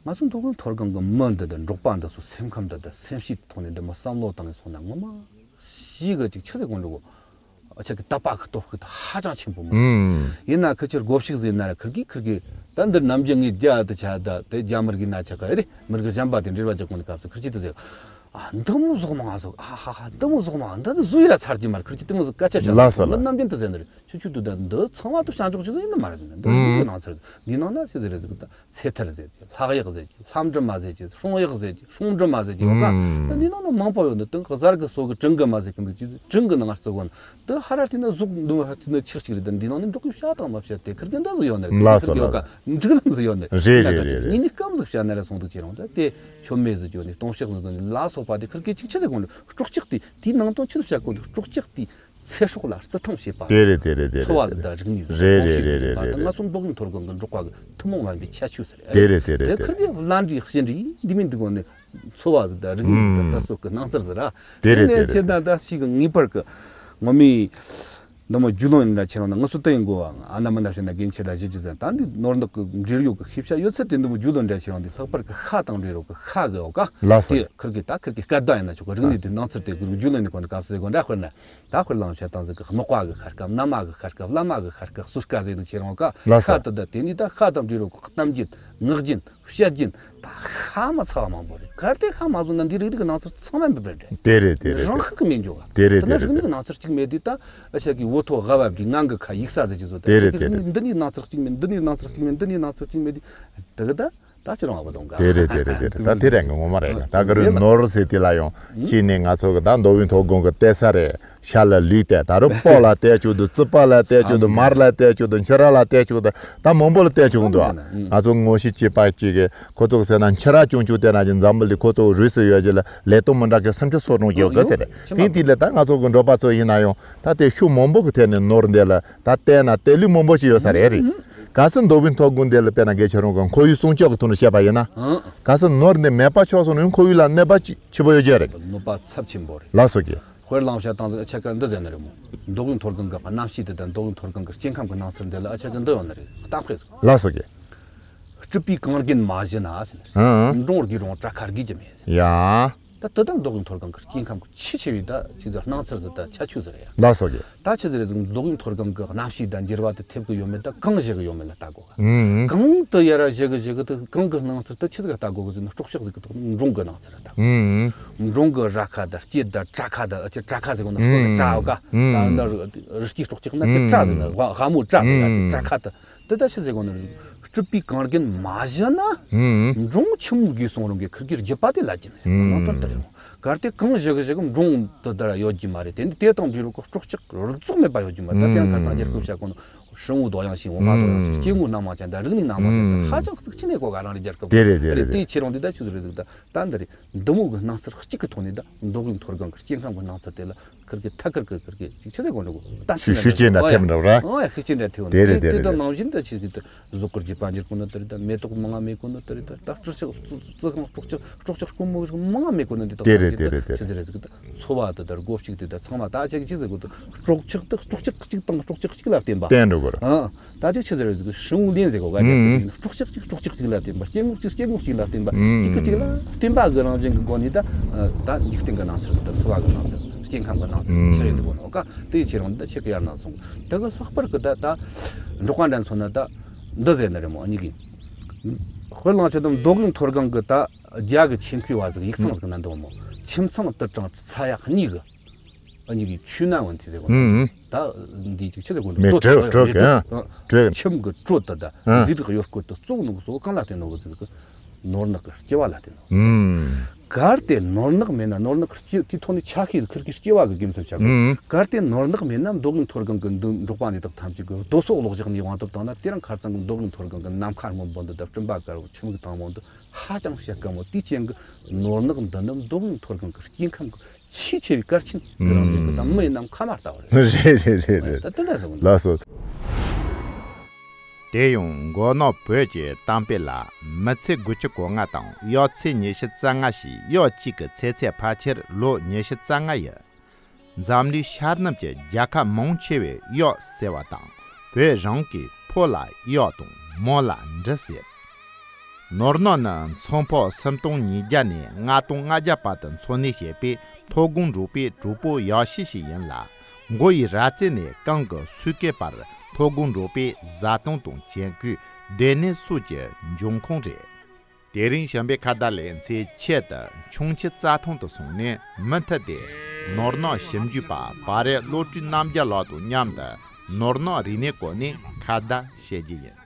ང་ཚོ་མདོ་དབུས་མཐོ་སྒང་གི་མི་འདི་དང་འབྲོག་པ་འདི་ཚོ་སེམས་ཁམས་འདི་དང་སེམས་ཤེས་ཐོག་ནས་འདི་མོ་བསམ་བློ་བཏང་ནས་སོང་ན་ངོ་མ་ཞིག་གི་ཅིག་ཆི་ཟེར་དགོས་འགྲོ་གོ། ཨ་ཆ་གི་དད་པ་གི་སྟོབས་ཤུགས་དེ་ཧ་ཅང་ཆེན་པོ་མོ། ཨུམ། ཡིན་ན་ཁི་ཆི་དགོ་ཕྱུགས་ཟེར་ན་ར་ཁིར་གི་ཁིར་གི་ད་འདིར་ནམ་རྒྱུན་ངའི་རྒྱ་དེ་ཆ་ད་དེ་རྒྱ་མི་རིགས་ན་ཆ་ག་རེད། མི་རིགས་གཞན་པ་དེ་འབྲེལ་བ་རྒྱག་གོ་ནི་སྐབས་སུ་ཁིར་ཆི་དེ་ཟེར། ཨ་འདི་མོ་ཟོག་མང་ཟོག་ཨ་ཧ་ཧ་འདི་མོ་ཟོག་མང་འདི་ཟོས་ཡི་ར་ཚར་གྱི་མ་རེད། ཁིར་གི་དེ་མོ་ཟོག་སྐད་ཆ་བཤད་ལ་སོ་ལ། ནམ་རྒྱུན་དུ་ཟེར་ནི་རེད། ཆུ་ཆུ་དུ་ད་འདི་ཚང་མ་དུ་བྱ་འཇོག་ཆུ་ཟོག་ཡིན་ནི་མ་རེད་ཟེར་ནི་འདི་ཟོག་གི་ནང་ཚར་འདི་ནང་ན་ཆི་ཟེར་རེད་ཟེར་གི་ད་ཚེ་ཐར་ཟེར་གི་ལྷག་ཡག་ཟེར་གི་ལྷམ་དྲི་མ་ཟེར་གི་སྲུང་ཡག་ཟེར་གི་སྲུང་དྲི་མ་ཟེར་གི་ཡོད་ཀ་ད་འདི་ནང་ན་མང་པོ་ཡོད་ནི་དང་གཟར་གི་སོ་གི་གྲང་གི་མ་ཟེར་གི་འདི་ཅི་གྲང་གི་ནང་ང་རྩི་གོ་ནི་དུ་ཧ་ར་ཏི་ན་ཟོག་འདུ་ཧ་ཏི་ན་ཆག་ཅིག་རེད། ད་འདི་ནང་ན་འབྲོག་གི་བྱ་དང་མ་བྱ་དེ་ཁིར་གི་འདི་ཟོག་ཡོད་ནི་རེད། ལ་སོ་ལ་ལ་འགྲིག་ལམ་ཟོག་ཡོད་ནི་རེད་རེད་རེད། ངས་ནི་སྐམ་ཟོག་བྱ་ན་ར་སོང་དུ་ཅི་རུང་ད་དེ་ཆོ་མེ་ཟིག་ཅོ་ནི་སྟོང་ཕྱག་ཟིག་ནི་ལ་སོགས་པ་དེ་ཁིར་གི་ཅིག་ཆི་ཟེར་གོ་ནི་སྲོག་ཆགས་དེ་དེའི་ནང་དོན་ཆི་ཟིག་བྱ་གོ་ནི་སྲོག་ཆགས་དེ། ཚེ་སྲོག་ལ་བརྩི་མཐོང་བྱེད་པ། དེ་རེད་དེ་རེད་དེ་རེད། འཚོ་བ་ཟིག་དང་རིག་གནས་ཟིག་རེད་རེད་རེད་རེད་རེད། ང་ཚོ་མདོ་དབུས་མཐོ་སྒང་གི་འབྲོག་པ་གི་ཐུན་མོང་མ་ཡིན་པའི་ཁྱད་ཆོས་ཟིག་རེད། དེ་རེད་དེ་རེད་དེ་དེ་ཁིར་རེད། གི་ལ་འདྲི་ཤི་འདྲི་འདི་མིན་འདི་གོ་ནི་འཚོ་བ་ཟིག་དང་རིག་གནས་ཟིག་དང་ད་སོགས་ཀྱི་སྣང་ཚུལ་ཟིག་ར། དེ་རེད་དེ་ནས་ཆེ་ན་ད་ཞིག་གི་ངེས་པར་གི་ངོ་མའི་འདི་མོ་རྒྱུས་ལོན་ཡིན་ན་ཆེ་རུང་ན་ང་ཚོ་ད་ཡིན་གོ་བ། ཨ་ན་མ་ན་བྱས་ན་རྒན་ཆེ་ད་གཞི་ཅི་ཟེར་ད་འདི་ནོར་འདོག་གི་འབྲེལ་ཡོད་གི་ཤེས་བྱ་ཡོད་ཚད་དེ་འདི་མོ་རྒྱུས་ལོན་འདྲ་ཆེ་རུང་འདི་ལྷག་པར་གི་ཤ་དང་འབྲེལ་ཡོད་གི་ཤ་གི་འོ་ཀ་ལ་སོ་དེ་ཁིར་གི་ད་ཁིར་གི་སྐད་བརྡ་ཡིན་ན་ཆོག་གི་རིག་གནས་དེ་སྣང་ཚུལ་དེ་གི་རྒྱུས་ལོན་ནི་གོ་ནི་སྐབས་སུ་གོ་འདྲ་དཔེར་ན། ད་དཔེར་བླངས་བྱ་སྟངས་ཟིག་གི་དམག་པ་གི་ཤ་སྐབས། མནའ་མ་གི་ཤ་སྐབས། བླ་མ་གི་ཤ་སྐབས། སོ་སྐབས་ཟེར་ནི་ཁྱེད་རང་ཀ་ལགས་སོ། ཤ་དེ་ད་དེ་ནི་ད་ཤ་དང་འབྲེལ་རོགས་གཏམ་རྒྱུད་ངག་རྒྱུན་བཤད་རྒྱུན་ད་ཤ་མ་ཚ་བ་མང་པོ་རེད། གལ་ཏེ་ཤ་མ་བཟོ་ན་འདི་རིགས་རིགས་ཀྱི་སྣང་ཚུལ་ཚང་མ་འབེབས་པ་རེད། དེ་རེད་དེ་རེད། རང་ཤུགས་ཀྱིས་མེད་འཇོག་ག་དེ་རེད་དེ་དེ་ན་རིགས་རེད་ནི་གི་སྣང་ཚུལ་གཅིག་མེད་དུས་ད་ཨ་ཤ་གི་འུ་ཐོག་ཧ་བབ་དེ་ངང་གི་ཁ་ཡིག་ས་ཟེར་གྱི་བཟོ་ད་དེ་རེད་དེ་རེད། འདི་ནི་སྣང་ཚུལ་གཅིག་མེད། འདི་ནི་སྣང་ཚུལ་གཅིག་མེད། འདི་ནི་སྣང་ཚུལ་གཅིག་མེད། འདི་དེ་གི་ད། ད་ཅི་རང་བ་དང་ག་དེ་རེད་དེ་རེད་དེ་རེད། ད་དེ་རེད་ངོ་མ་རེད། ད་ག་རེ་ནོར་ཟེར་དེ་ལ་ཡང་ཅི་ནས་ང་ཚོ་གི་ད་མདོ་དབུས་མཐོ་སྒང་གི་བལྟས་ས་རེད། ཤ་ལ་ལུས་བལྟས། ད་རུང་སྤོ་ལ་བལྟས་ཆོག་འདུག་རྩི་པ་ལ་བལྟས་ཆོག་འདུག་མར་ལ་བལྟས་ཆོག་འདུག་མཆུ་ར་ལ་བལྟས་ཆོག་འདུག་ད་མང་པོ་ལ་བལྟས་ཆོག་འདུག་ང་ཚོ་ངོ་ཤེས་བྱེད་པ་གཅིག་གི་ཁོ་ཚོ་གི་ཟེར་ན་མཆུ་ར་ཅུང་ཅུང་བལྟས་ན་ཅི་འཛམ་བུ་གླིང་ཁོ་ཚོ་རུས་སུ་ཡོད་ཀྱི་ལ་ལས་དོན་མི་འདྲ་གི་སུམ་ཅུ་སོ་གྲངས་ཡོད་གི་ཟེར་རེད། དེ་དེ་ལ་ད་ང་ཚོ་གི་འབྲོག་པ་ཚོ་ཡིན་ན་ཡང་ད་དེ་ཤུགས་མང་པོ་གི་ཐད་ནས་ནོར་འདི་ལ། ད་བལྟས་ན་བལྟས་ལུགས་མང་པོ་ཞིག་ཡོད་ས་རེད་རེད། གལ་སྲིད་མདོ་དབུས་མཐོ་སྒང་འདི་ལ་དཔེར་ན་དགེ་ཆེ་རང་གི་ཁོར་ཡུག་སྲུང་སྐྱོབ་ཀྱི་ཐོག་ནས་བཤད་པ་ཡིན་ན། ཨང་། གལ་སྲིད་ནོར་འདི་མེད་པ་ཆགས་སོང་ན་ཁོར་ཡུག་ལ་གནོད་པ་ཆེ་ཆེ་པོ་ཡོད་རྒྱུ་རེད། གནོད་པ་ཚབས་ཆེན་པོ་རེད། ལགས་སོ་ཀྱེ། དཔེར་བླངས་བྱ་སྟངས་ཨ་ཆ་ཀ་འདི་ཟེར་ནི་རེད་མོ། མདོ་དབུས་མཐོ་སྒང་གི་གནམ་གཤིས་འདི་དང་མདོ་དབུས་མཐོ་སྒང་གི་སྐྱེ་ཁམས་ཀྱི་སྣང་ཚུལ་འདི་ལ་ཨ་ཆ་ཀ་འདི་ཡོད་ནི་རེད། གཏམ་དཔེ་ཟིག་ལགས་སོ་ཀྱེ། སྤྲུལ་པའི་གངས་རྒྱན་མ་བཞུ་ན་ཟེར་ནི་རེད། ཨང་། འབྲོང་རྒས་རུང་བྲག་ཁ་རྒས་ཀྱི་མེད་ཟེར། ཡ། ད་དེ་དང་མདོ་དབུས་མཐོ་སྒང་གི་སྐྱེ་ཁམས་ཀྱི་ཆེས་ཆེ་བའི་ད་ཅིག་ད་སྣང་ཚུལ་ཟིག་ད་ཁྱད་ཆོས་ཟིག་རེད་ཡ། ལགས་སོ་ཀྱེ། ད་ཆི་ཟིག་རེད་ཟིག་མདོ་དབུས་མཐོ་སྒང་གི་གནམ་གཤིས་དང་འགྱུར་བ་དེ་ཐེབས་ཀྱི་ཡོད་མེད་ད་གངས་བཞུ་གི་ཡོད་མེད་ལ་ལྟ་དགོས་ག་ཨང་། གངས་དེ་ཡར་ར་བཞུ་གི་བཞུ་གི་དེ་གངས་གི་སྣང་ཚུལ་དེ་ཆི་ཟིག་ལ་ལྟ་དགོས་གི་ཟེར་ན་སྲོག་ཆགས་ཟིག་གི་ཐོག་ནས་འབྲོང་གི་སྣང་ཚུལ་ལ་ལྟ་དགོས། ཨང་། འབྲོང་གི་རྭ་ཁ་དང་སྐེ་དང་བྲག་ཁ་དང་ཨ་ཅེ་བྲག་ཁ་ཟེར་གོ་ནོ་སྐོར་ནས་བྲག་ག་ད་ཨ་ན་རི་སྐྱེས་སྲོག་ཆགས་ན་ཅེ་བྲག་ཟེར་ན་ཝ་ཝ་མོ་བྲག་ཟེར་ཡ་ཅེ་བྲག་ཁ་དང་། དེ་ད་ཆི་ཟེར་གོ་ནི་རེད། སྤྲུལ་པའི་གངས་རྒྱན་མ་བཞུ་ན། ཧུམ། འབྲོང་ཆུ་མོ་རྒས་སོང་རུང་གི་ཁུར་གི་རྒྱུད་པ་དེ་ལ་རྒྱུ་མེད་ཟེར་ནང་དོན་དེ་རེད། གལ་ཏེ་གངས་བཞུ་གི་བཞུ་གི་འབྲོང་དེ་ལྟར་ཡོད་རྒྱུ་མ་རེད། དེ་འདི་དེ་དང་འབྲེལ་བའི་སྲོག་ཆགས་རྫོགས་མེད་པ་ཡོད་རྒྱུ་མ་རེད། ད་དེ་རིང་ཁ་སང་རྒྱལ་ཁབ་བྱ་གོ་ནོ་ཧྲིལ་བོ་དོ་ཡང་ཞིང་འོ་མ་དོ་ཡང་ཞིང་སྐྱེ་དངོས་སྣ་མང་ཅན་དང་རིག་གནས་སྣ་མང་ཅན་དང་ཧ་ཅང་ཟིག་ཆི་ནས་གོ་ག་རང་རེད་རྒྱལ་ཁབ་དེ་རེད་དེ་རེད་དེ་ཁྱེད་རང་འདི་ད་ཆི་ཟིག་རེད་ཟིག་ད་ད་འདི་རེད། འདི་མོ་གི་སྣང་ཚུལ་གཅིག་གི་ཐོག་ནས་ད་མདོ་དབུས་མཐོ་སྒང་གི་སྐྱེ་ཁམས་གི་སྣང་ཚུལ་དེ་ལ། ཁུར་གི་ཐད་ཀར་གི་ཁུར་གི་ཅིག་ཆི་ཟེར་གོ་འགྲོ་གོ་གཏམ་ཤུ་ཤུ་ཅེ་འདྲ་ཐེབས་འགྲོ་ར། ཨང་ཡ་ཤུ་ཅེ་འདྲ་ཐེབས་འོ་དེ་རེད་དེ་དེ་དེ་རེད་དེ་དེ། ནང་བཞིན་དུ་ཆི་ཟིག་དེ་བཟོ་བཀོད་ཀྱི་དཔལ་འབྱོར་གོ་ནོ་དེ་རེད་ད། མེ་ཏོག་མང་ང་མེད་གོ་ནོ་དེ་རེད་ད། ད་སྤྲུལ་ཆགས་རྩི་རྩི་ཤིང་སྲོག་ཆགས་སྲོག་ཆགས་དཀོན་མོ་མང་ང་མེད་གོ་ནོ་དེ་དག་དེ་རེད་དེ་རེད་དེ། ཆི་ཟིག་རེད་ཟིག་ད། འཚོ་བ་དེ་ད་སྒོ་ཕྱུགས་དེ་ད་ཚང་མ་ད་ཆ་གི་ཆི་ཟིག་གོ་དེ། སྲོག་ཆགས་དེ་སྲོག་ཆགས་གཅིག་དང་སྲོག་ཆགས་གཅིག་ལ་བརྟེན་པ། བརྟེན་འགྲོ་གོ་ར། ཨང་། ད་ཅི་ཆི་ཟེར་ཟིག་ཧྲིལ་བོ་ལེན་ཟེར་གོ་ག་ཧུམ། དེ་སྲོག་ཆགས་གཅིག་སྲོག་ཆགས་གཅིག་ལ་བརྟེན་པ། སྐྱེ་དངོས་གཅིག་སྐྱེ་དངོས་གཅིག་ལ་བརྟེན་པ། ཧུམ། གཅིག་གིས་གཅིག་ལ་བརྟེན་པ་གི་རང་བཞིན་གྱི་སྒོ་ནས་ད་ད་འཇིག་རྟེན་གྱི་སྣང་ཚུལ་ཟིག་དང་འཚོ་བ་གི་སྣང་ཚུལ་སྐྱེ་ཁམས་ཀྱི་སྣང་ཚུལ་ཆི་རེད་འདུག་གོ་ནོ་ག་དེ་ཁྱེད་རང་འདི་ཆི་གི་ཡར་ན་སོང་། དེ་གི་ལྷག་པར་གི་ད་ད་འབྲོག་པ་འདྲ་མཚོན་ན་ད་འདི་ཟེར་ནི་རེད་མོ། ཨ་ནི་གི་དཔེར་བླངས་བྱེད་དུས་མདོ་དབུས་མཐོ་སྒང་གི་ད་རྒྱ་གི་ཆེད་མཁས་པ་ཟིག་ཡིག་ཚང་ཟིག་ན་འདུག་མོ། ཁྱིམ་ཚང་དུ་དྲངས་ཚ་ཡག་གཉིས་གི་ཨ་ནི་གི་ཆུ་ན་འོན་ཏེ་ཟེར་གོ་ནོ། ཨུམ། ད་འདི་ཅིག་ཆི་ཟེར་གོ་ནོ། མེ་དྲོད་དྲོད་དྲོད་གི་ཨ། དྲོད། ཁྱིམ་གི་དྲོད་དེ་ད་ཨ། ཟས་རིགས་གཡོ་སྐོལ་དུ་བཙོག་ནོ་གི་སོ་གང་ལ་བརྟེན་ནོ་གི་ཟེར་གི་ནོར་ནག་གི་སྐྱེ་བ་ལ་བརྟེན་ནོ། ཨུམ། གལ་ཏེ་ནོར་ནག་མེད་ན། ནོར་ནག་གི་སྐྱེ་དེའི་ཐོག་ནས་ཆ་ཤས་ཁུར་གི་སྐྱེ་བ་གི་དགེ་མཚན་བྱ་དགོས། ཨང་། གལ་ཏེ་ནོར་ནག་མེད་ན། མདོ་དབུས་མཐོ་སྒང་གི་འདི་འབྲོག་པ་འདི་དག་ཐམས་ཅད་ཀྱི་རྡོ་སོག་ལོག་བཞག་ནས་དབང་དུ་བཏང་ན། དེ་རིང་ཁ་རྩང་གི་མདོ་དབུས་མཐོ་སྒང་གི་ནམ་མཁའ་སྔོན་པོ་འདི་དང་སྤྲིན་པ་དཀར་པོ་ཆུ་མིག་དྭངས་མོ་འདི་ཧ་ཅང་བྱེད་དཀའ་མོ། དེའི་རྐྱེན་གྱིས་ནོར་ནག་འདི་ནི་མདོ་དབུས་མཐོ་སྒང་གི་སྐྱེ་ཁམས་ཀྱི་ཆེས་ཆེ་བའི་གལ་ཆེན་གྱི་རང་བཞིན་གྱི་དང་། མི་ཡིན་ནམ་ཁ་མ་ལྟ་བུ་རེད། རེད་རེད་རེད་རེད། ད་དེ་འདྲ་བཟོ་གི་འདུག། ལགས་སོ། དེ་ཡང་མགོ་ནག་བོད་ཀྱི་གཏམ་དཔེ་ལ། མི་ཚེ་དགུ་བཅུ་གོ་ལྔ་དང་། གཡག་ཚེ་ཉི་ཤུ་རྩ་ལྔ་ཞེས། གཡག་གཅིག་གི་ཚེ་ཚད་ཕལ་ཆེར་ལོ་ཉི་ཤུ་རྩ་ལྔ་ཡི། འཛམ་གླིང་ཤར་ནུབ་ཀྱི་རྒྱལ་ཁབ་མང་ཆེ་བས་གཡག་ཟེར་བ་དང་། བོད་རང་གི་ཕོ་ལ་གཡག་དང་མོ་ལ་འབྲི་ཟེར། ནོར་ནག་ནི་ཚོང་ཕོགས་སུམ་སྟོང་ཉིས་བརྒྱ་ནས་ལྔ་སྟོང་ལྔ་བརྒྱ་བར་དུ་འཚོ་གནས་བྱེད་པའི་མཐོ་སྒང་འབྲོག་པའི་གྲོགས་པོ་ཡག་ཤོས་ཤིག་ཡིན་ལ། མགོ་ཡི་རྭ་རྩེ་ནས་རྐང་གི་སོས་ཀའི་བར། མཐོ་སྒང་འབྲོག་པའི་བཟའ་བཏུང་དང་གྱོན་གོས། སྡོད་གནས་སོགས་ཀྱི་འབྱུང་ཁུངས་རེད། དེ་རིང་བྱམས་པའི་ཁ་བརྡ་ལེ་ཚན་ཆེད་དུ་ཁྱུང་མཆུ་རྩྭ་ཐང་དུ་སོང་ནས་མུ་མཐུད་དེ། ནོར་ནག་ཞིབ་འཇུག་པ་བ་རེ་བློ་གྲོས་རྣམ་རྒྱལ་ལགས་དང་མཉམ་དུ་ནོར་ནག་རིག་གནས་སྐོར་ནས་ཁ་བརྡ་བྱེད་རྒྱུ་ཡིན།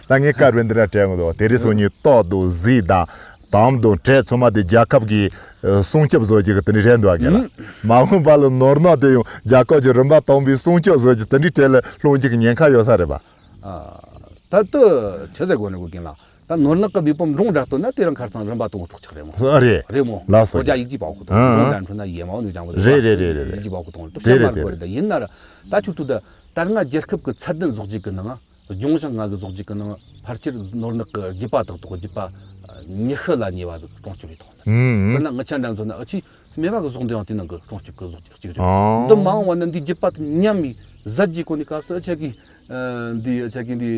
ད་ངས་སྐབས་རེ་འདི་འདྲ་དྲན་གི་འདུག། དེ་རིང་སང་ཉིན་ཏོག་དང་ཟས་དང་དམ་དང་དྲེད་ཚང་མ་དེ་རྒྱལ་ཁབ་ཀྱི་ཨ་སྲུང་སྐྱོབ་བཟོ་རྒྱུ་གི་དེ་འདྲ་རེད་འདུག་ག་ལ། ཨང་། མ་འོངས་པ་ལ་ནོར་ནག་དེ་ཡང་རྒྱལ་ཁབ་ཀྱི་རིམ་པ་དང་པོའི་སྲུང་སྐྱོབ་བཟོ་རྒྱུ་དེ་འདྲའི་གྲས་ལ་ལྷུང་རྒྱུ་གི་ཉེན་ཁ་ཡོད་ས་རེད་པ། ཨ། ད་ལྟ་ཆི་ཟེར་དགོས་ནི་གོ་གིན་ལ། ད་ནོར་ནག་གི་ལུས་ཕུང་འབྲོང་འདྲ་བཏོན་ན་དེ་རིང་ཁ་རྩང་རིམ་པ་དང་པོ་སྲོག་ཆགས་རེད་མོ། ཨ་རེད། རེད་མོ། ལགས་སོ། ཁོ་ཅག་ཡིད་ཀྱིས་པའོ་ཁོ་ཐོང་། ཨང་། འབྲོང་འདྲ་འཕྲོད་ན་ཡེ་མའོ་ནུས་ཀྱང་བོ། རེད་རེད་རེད་རེད། ཡིད་ཀྱིས་པའོ་ཁོ་ཐོང་། དེ་དེ་དེ་དེ་དེ་དེ། ཡིན་ན་ར། ད་ཁྱོད་ཐུག་ད། ད་སྔ་རྒྱལ་ཁབ་ཀྱི་ཚད་ལྡན་བཟོ་རྒྱུ་གི་ནང་། ལྗོངས་ཞིང་ལྔ་གི་བཟོ་རྒྱུ་གི་ནང་ཕལ་ཆེར་ནོར་ནག་གི་རྒྱུད་པ་དག་ཐོག་རྒྱུད་པ་ཉི་ཤུ་ལ་ཉེ་བ་ཟིག་སྲུང་སྐྱོབ་ཡེད་ཐོང་ནི། ཨང་། དཔེར་ན་ངི་ཆ་འདྲ་མཚོན་ན་ཨ་ཆི་སྨེ་བ་གི་ཟོག་འདི་ཡང་དེ་ནང་གི་སྲུང་སྐྱོབ་ཀྱི་བཟོ་རྒྱུ་གཅིག་རེད། ཨང་། འདི་མ་འོངས་པ་ན་འདི་རྒྱུད་པ་དེ་ཉམས་ཡི་ཟད་རྒྱུ་གོ་ནི་སྐབས་སུ་ཨ་ཆ་གི་ཨ་འདི་ཨ་ཆ་གི་འདི་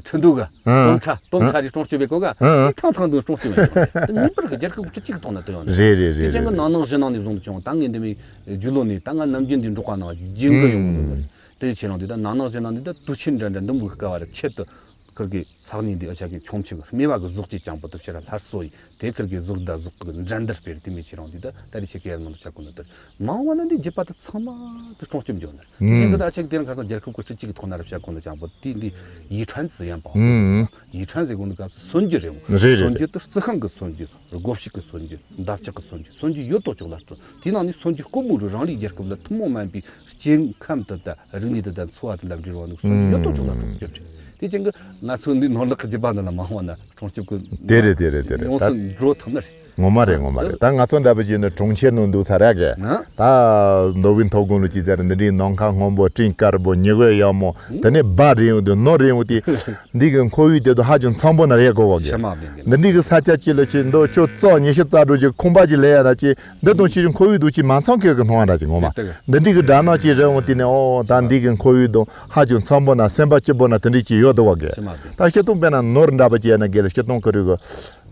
ཁྲི་འདུག་ག་ཨང་། སྟོབས་ཆ། སྟོབས་ཆ་རེ་སྲུང་སྐྱོབ་ཡེད་གོ་ག་ཨང་། ཐང་ཐང་འདི་སྲུང་སྐྱོབ་ཡེད་གོ་ནི། ངེས་པར་གི་རྒྱལ་ཁབ་ཀྱི་གཅིག་ཐོག་ན་དོན་ཡོང་ནི་རེད། རེད་རེད་རེད། དེ་ཅན་གི་ནང་ནང་ཞི་ནང་ནས་བཟུང་དུ་བྱུང་། ད་ངས་འདི་མི་རྒྱུ་ལོ་ནས་ད་ང་ནམ་རྒྱུན་འདི་འབྲོག་པ་ནང་རྒྱུན་གི་ཡོང་གི་འདུག་ལ། དེ་ཆེ་རང་འདི་ད་ནང་ནང་ཞི་ནང་འདི་ད་དུས་ཆེན་འདྲ་འདྲ་འདི་མོ་གི་སྐབས་ར་ཆེད་དུ་ཁུར་གི་ས་གནས་འདི་ཨ་ཆ་གི་ཁྱུང་མཆུ་གི་སྨེ་བ་གི་ཟོག་གཅིག་ཅང་པོ་དུ་ཕྱིར་ལྷར་གསོ་ཡི། དེ་ཁུར་གི་ཟོག་ད་ཟོག་གི་འགྲན་བསྡུར་སྤེལ། དེ་མི་ཆེ་རང་འདི་ད་ད་རེ་ཆེ་གེ་ཡར་མང་དུ་བྱ་གོ་ནི་དུ་མང་བ་ན་འདི་རྒྱུད་པ་ད་ཚང་མ་དུ་སྲུང་སྐྱོབ་འཇོག་ནི་རེད། དེ་བཞིན་གི་ད་ཨ་ཆ་གི་དེ་རང་ཁ་སང་རྒྱལ་ཁབ་ཀྱི་སྤྱི་གཅིག་གི་ཐོག་ན་ར་བྱ་གོ་ནི་ཅང་པོ་དེ་འདི་ཡི་ཁྲན་ཟི་ཡན་པའོ། ཨང་། ཡི་ཁྲན་ཟེར་གོ་ནི་སྐབས་སུ་སོན་རྒྱུ་རེད་མོ། རེད་རེད། སོན་རྒྱུ་དུ་རྩི་ཤིང་གི་སོན་རྒྱུ། སྒོ་ཕྱུགས་ཀྱི་སོན་རྒྱུ། འདབ་ཆགས་ཀྱི་སོན་རྒྱུ། སོན་རྒྱུ་ཡོད་དོ་ཅོག་ལ་སྤྲོད། དེའི་ནང་ནས་སོན་རྒྱུ་དཀོན་པོ་རུ་རང་རེའི་རྒྱལ་ཁབ་ལ་ཐུན་མོང་མ་ཡིན་པའི་སྐྱེ་ཁམས་དེ་དང་རིག་གནས་དེ་དང་འཚོ་བ་དེ་ལ་འབྲེལ་བ་འདུག། སོན་རྒྱུ་ཡོད་དོ་ཅོག་ལ་སྲུང་སྐྱོབ་བྱེད། དེ་ཅན་གྱི་ང་ཚོ་འདི་ནོར་ལག་གི་རྒྱུད་པ་འདི་ལ་མ་འོངས་ན་སྲུང་སྐྱོབ་ཀྱི་དེ་རེད་དེ་རེད་དེ་རེད། ཡོངས་སུ་ད་འགྲོ་ཐུབ་ནི་རེད། ངོ་མ་རེད། ངོ་མ་རེད། ད་ང་ཚོ་འདྲ་པོ་ཅིག་ནི་གྲོང་ཁྱེར་ནང་འདུག་ཚར་ཡ་གི། ན། ད་མདོ་དབུས་མཐོ་སྒང་ལ་ཅིག་ཟེར་འདི་འདྲའི་ནམ་མཁའ་སྔོན་པོ་སྤྲིན་དཀར་པོ་ཉི་འོད་ཡག་མོ། དེ་ནས་སྦ་རེ་ཡོང་དུས་ནོར་རེ་ཡོང་དུས། འདི་གི་ཁོར་ཡུག་དེ་དུ་ཧ་ཅང་འཚམ་པོ་ན་རེ་གོ་གོ་གི། ཕྱི་མ་བདེན་གི། འདི་འདྲའི་གི་ས་ཆ་ཅིག་ལ་ཅིག་འདུག་ཁྱོད་རྩ་ཉི་ཤུ་རྩ་དྲུག་ཅིག་ཁང་པ་ཅིག་ལས་ཡ་ན་ཅིག་འདི་དང་ཅིག་ཁོར་ཡུག་དུ་ཅིག་མ་འཚམ་མཁན་གི་མཐོང་བ་འདྲ་ཅིག་ངོ་མ། དེ་ལྟ་གི། འདི་འདྲའི་གི་སྦྲ་ནག་ཅིག་རེ་འོང་དུས་ནས་ཨོ་ད་འདི་གི་ཁོར་ཡུག་དང་ཧ་ཅང་འཚམ་པོ་ན་སེམས་པ་སྐྱིད་པོ་ན་དེ་འདྲའི་ཅིག་ཡོད་འདུག་བ་གི། ཕྱི་མ་བདེན། ད་སྤྱིར་བཏང་དཔེར་ན་ནོར་འདྲ་པོ་ཅིག་ཡ་ན་གི་ལ་སྤྱིར་བཏང་ཁོར་ཡུག་གི་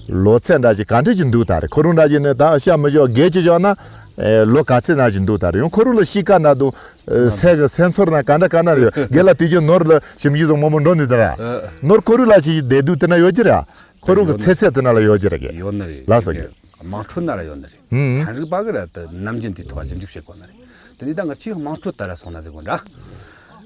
ལོ་ཚད་འདྲ་ཅིག་ག་འདྲ་ཅིག་འདུག་ད་རེད། ཁོ་རང་འདྲ་ཅིག་ནི་ད་ཤ་མི་ཞོག་རྒས་ཅིག་ཞོག་ན། ཨེ་ལོ་ག་ཚད་འདྲ་ཅིག་འདུག་ད་རེད། ཡང་ཁོ་རང་ལ་གཤིས་ཀ་འདྲ་དང་། ཨེ་སེམས་གི་སེམས་ཚོར་ན་ག་འདྲ་ག་འདྲ་རེད། རྒན་ལགས་དུས་རྒྱུན་ནོར་ལ་ཞིབ་འཇུག་བཟང་མང་པོ་འགྲོ་འདུག་ད་ར། ཨ། ནོར་ཁོ་རང་ལ་ཞིག་བསྡད་དུས་དེ་ན་ཡོད་ཀྱི་རེད། ཁོ་རང་གི་ཚེ་ཚད་དེ་ན་ལ་ཡོད་ཀྱི་རེད་གི། ཡོད་ནི་རེད། ལགས་སོ་གི། དམངས་ཁྲོད་ན་ར་ཡོད་ནི་རེད། ཨུམ། ཚན་རིག་པ་གི་ར་དུ་ནམ་རྒྱུན་དེ་ཐོག་ཞིབ་འཇུག་བྱེད་དགོས་ནི་རེད། དེ་ནས་ད་ང་ཅིག་དམངས་ཁྲོད་ལྟར་ར་སོང་ན་ཟེར་དགོས་འདྲ།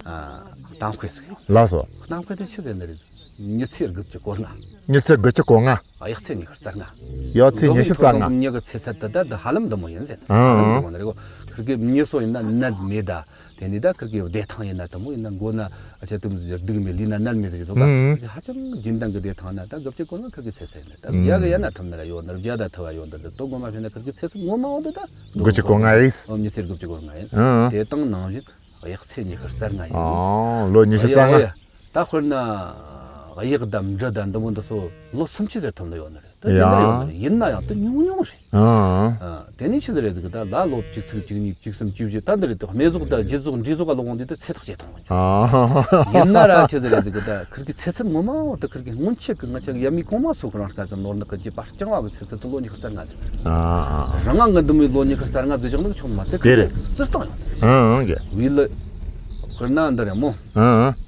ཨ། གཏམ་དཔེ་ཟིག་ཡོད། ལགས་སོ། གཏམ་དཔེ་དེ་ཆི་ཟེར་ནི་རེད། མྱི་ཚེ་དགུ་བཅུ་གོ་ལྔ། མྱི་ཚེ་དགུ་བཅུ་གོ་ལྔ། གཡག་ཚེ་ཉི་ཤུ་རྩ་ལྔ། གཡག་ཚེ་ཉི་ཤུ་རྩ་ལྔ། མྱི་གི་ཚེ་ཚད་དེ་ད་ད་ཧ་ལམ་འདི་མོ་ཡིན་ཟེར། ཨང་། ཧ་ལམ་ཟེར་གོ་ནི་རེད་གོ། ཁིར་གི་མྱི་སོ་ཡིན་ན་ནད་མེད་ད། དེ་ནས་ད་ཁིར་གི་བདེ་ཐང་ཡིན་ན་དེ་མོ་ཡིན་ན། མགོ་ན་ཨ་ཆ་དུམ་སྡུག་མེད། ལུས་ན་ནད་མེད་ཟེར་གི་བཟོ་ད། ཨང་། ཧ་ཅང་རྒྱུན་ལྡན་གི་བདེ་ཐང་ན་ད་དགུ་བཅུ་གོ་ལྔ་ཁིར་གི་ཚེ་ཚད་ཡིན་ད། ཨང་། བརྒྱ་གི་ཡན་ན་ཐུབ་ན་ར་ཡོད་ནི་རེད། བརྒྱ་ད་ཐུབ་བ་ཡོད་ནི་རེད། དོ་ངོ་མ་བྱས་ན་ཁིར་གི་ཚེ་ཚད་ངོ་མ་འོ་འདི་ད་དགུ་བཅུ་གོ་ལྔ་ཡིན། ཨོ་མྱི་ཚེ་དགུ་བཅུ་གོ་ལྔ་ཡིན། ཨང་། དེ་དང་ནང་བཞིན། གཡག་ཚེ་ཉི་ཤུ་རྩ་ལྔ་ཡིན། ཨོ། ལོ་ཉི་ཤུ་རྩ་ལྔ། ཨ་ཡ། ད་དཔེར་ན་གཡག་དང་འབྲི་དང་འདི་མོ་འདི་ཚོ་ལོ་སུམ་ཅུ་ཟེར་ཐུབ་ནི་ཡོད་ནི་རེད། ད་ཡིན་ན་ཡོད་ནི་རེད། ཡིན་ན་ཡང་དེ་ཉུང་ཉུང་རེད། ཨ། ཨ། དེ་ནས་ཆི་ཟིག་རེད་ཟེར་གི། ད་ལ་ལོ་བཅུ་གཅིག་བཅུ་གཉིས་བཅུ་གསུམ་བཅུ་བཞི་ད་འདི་རེད། དེ་སྨད་ཟོག་དང་རྗེ་ཟོག་འབྲི་ཟོག་ག་ལོག་འོང་དུས་དེ་ཚེ་ཐག་ཆད་ཐུབ་འོང་། ཨ། ཡིན་ན་ར་ཆི་ཟིག་རེད་ཟེར་གི། ད་ཁིར་གི་ཚེ་ཚད་ངོ་མ་འོ་ད་ཁིར་གི་སྔོན་ཆད་གི་ང་ཅག་ཡབ་མེས་གོང་མ་ཚོ་གི་རང་སྐབས་གི་ནོར་ནག་གི་རྒྱུད་པ་རྐྱང་བ་གི་ཚེ་ཚད་དེ་ལོ་ཉི་ཤུ་རྩ་ལྔ་ཟེར། ཨ་ཨ། རང་ང་ང་འདི་མོའི་ལོ་ཉི་ཤུ་རྩ་ལྔ་བརྩི་ཆོག་ནི་ཆོག་མ། དེ་དེ་རེད། ཁིར་གི་སྲིད་སྟངས་ཡོད། ཨ་ཨ་གི། བི་ལི། དཔེར་ན་འདི་རེད་མོ། ཨ་ཨ།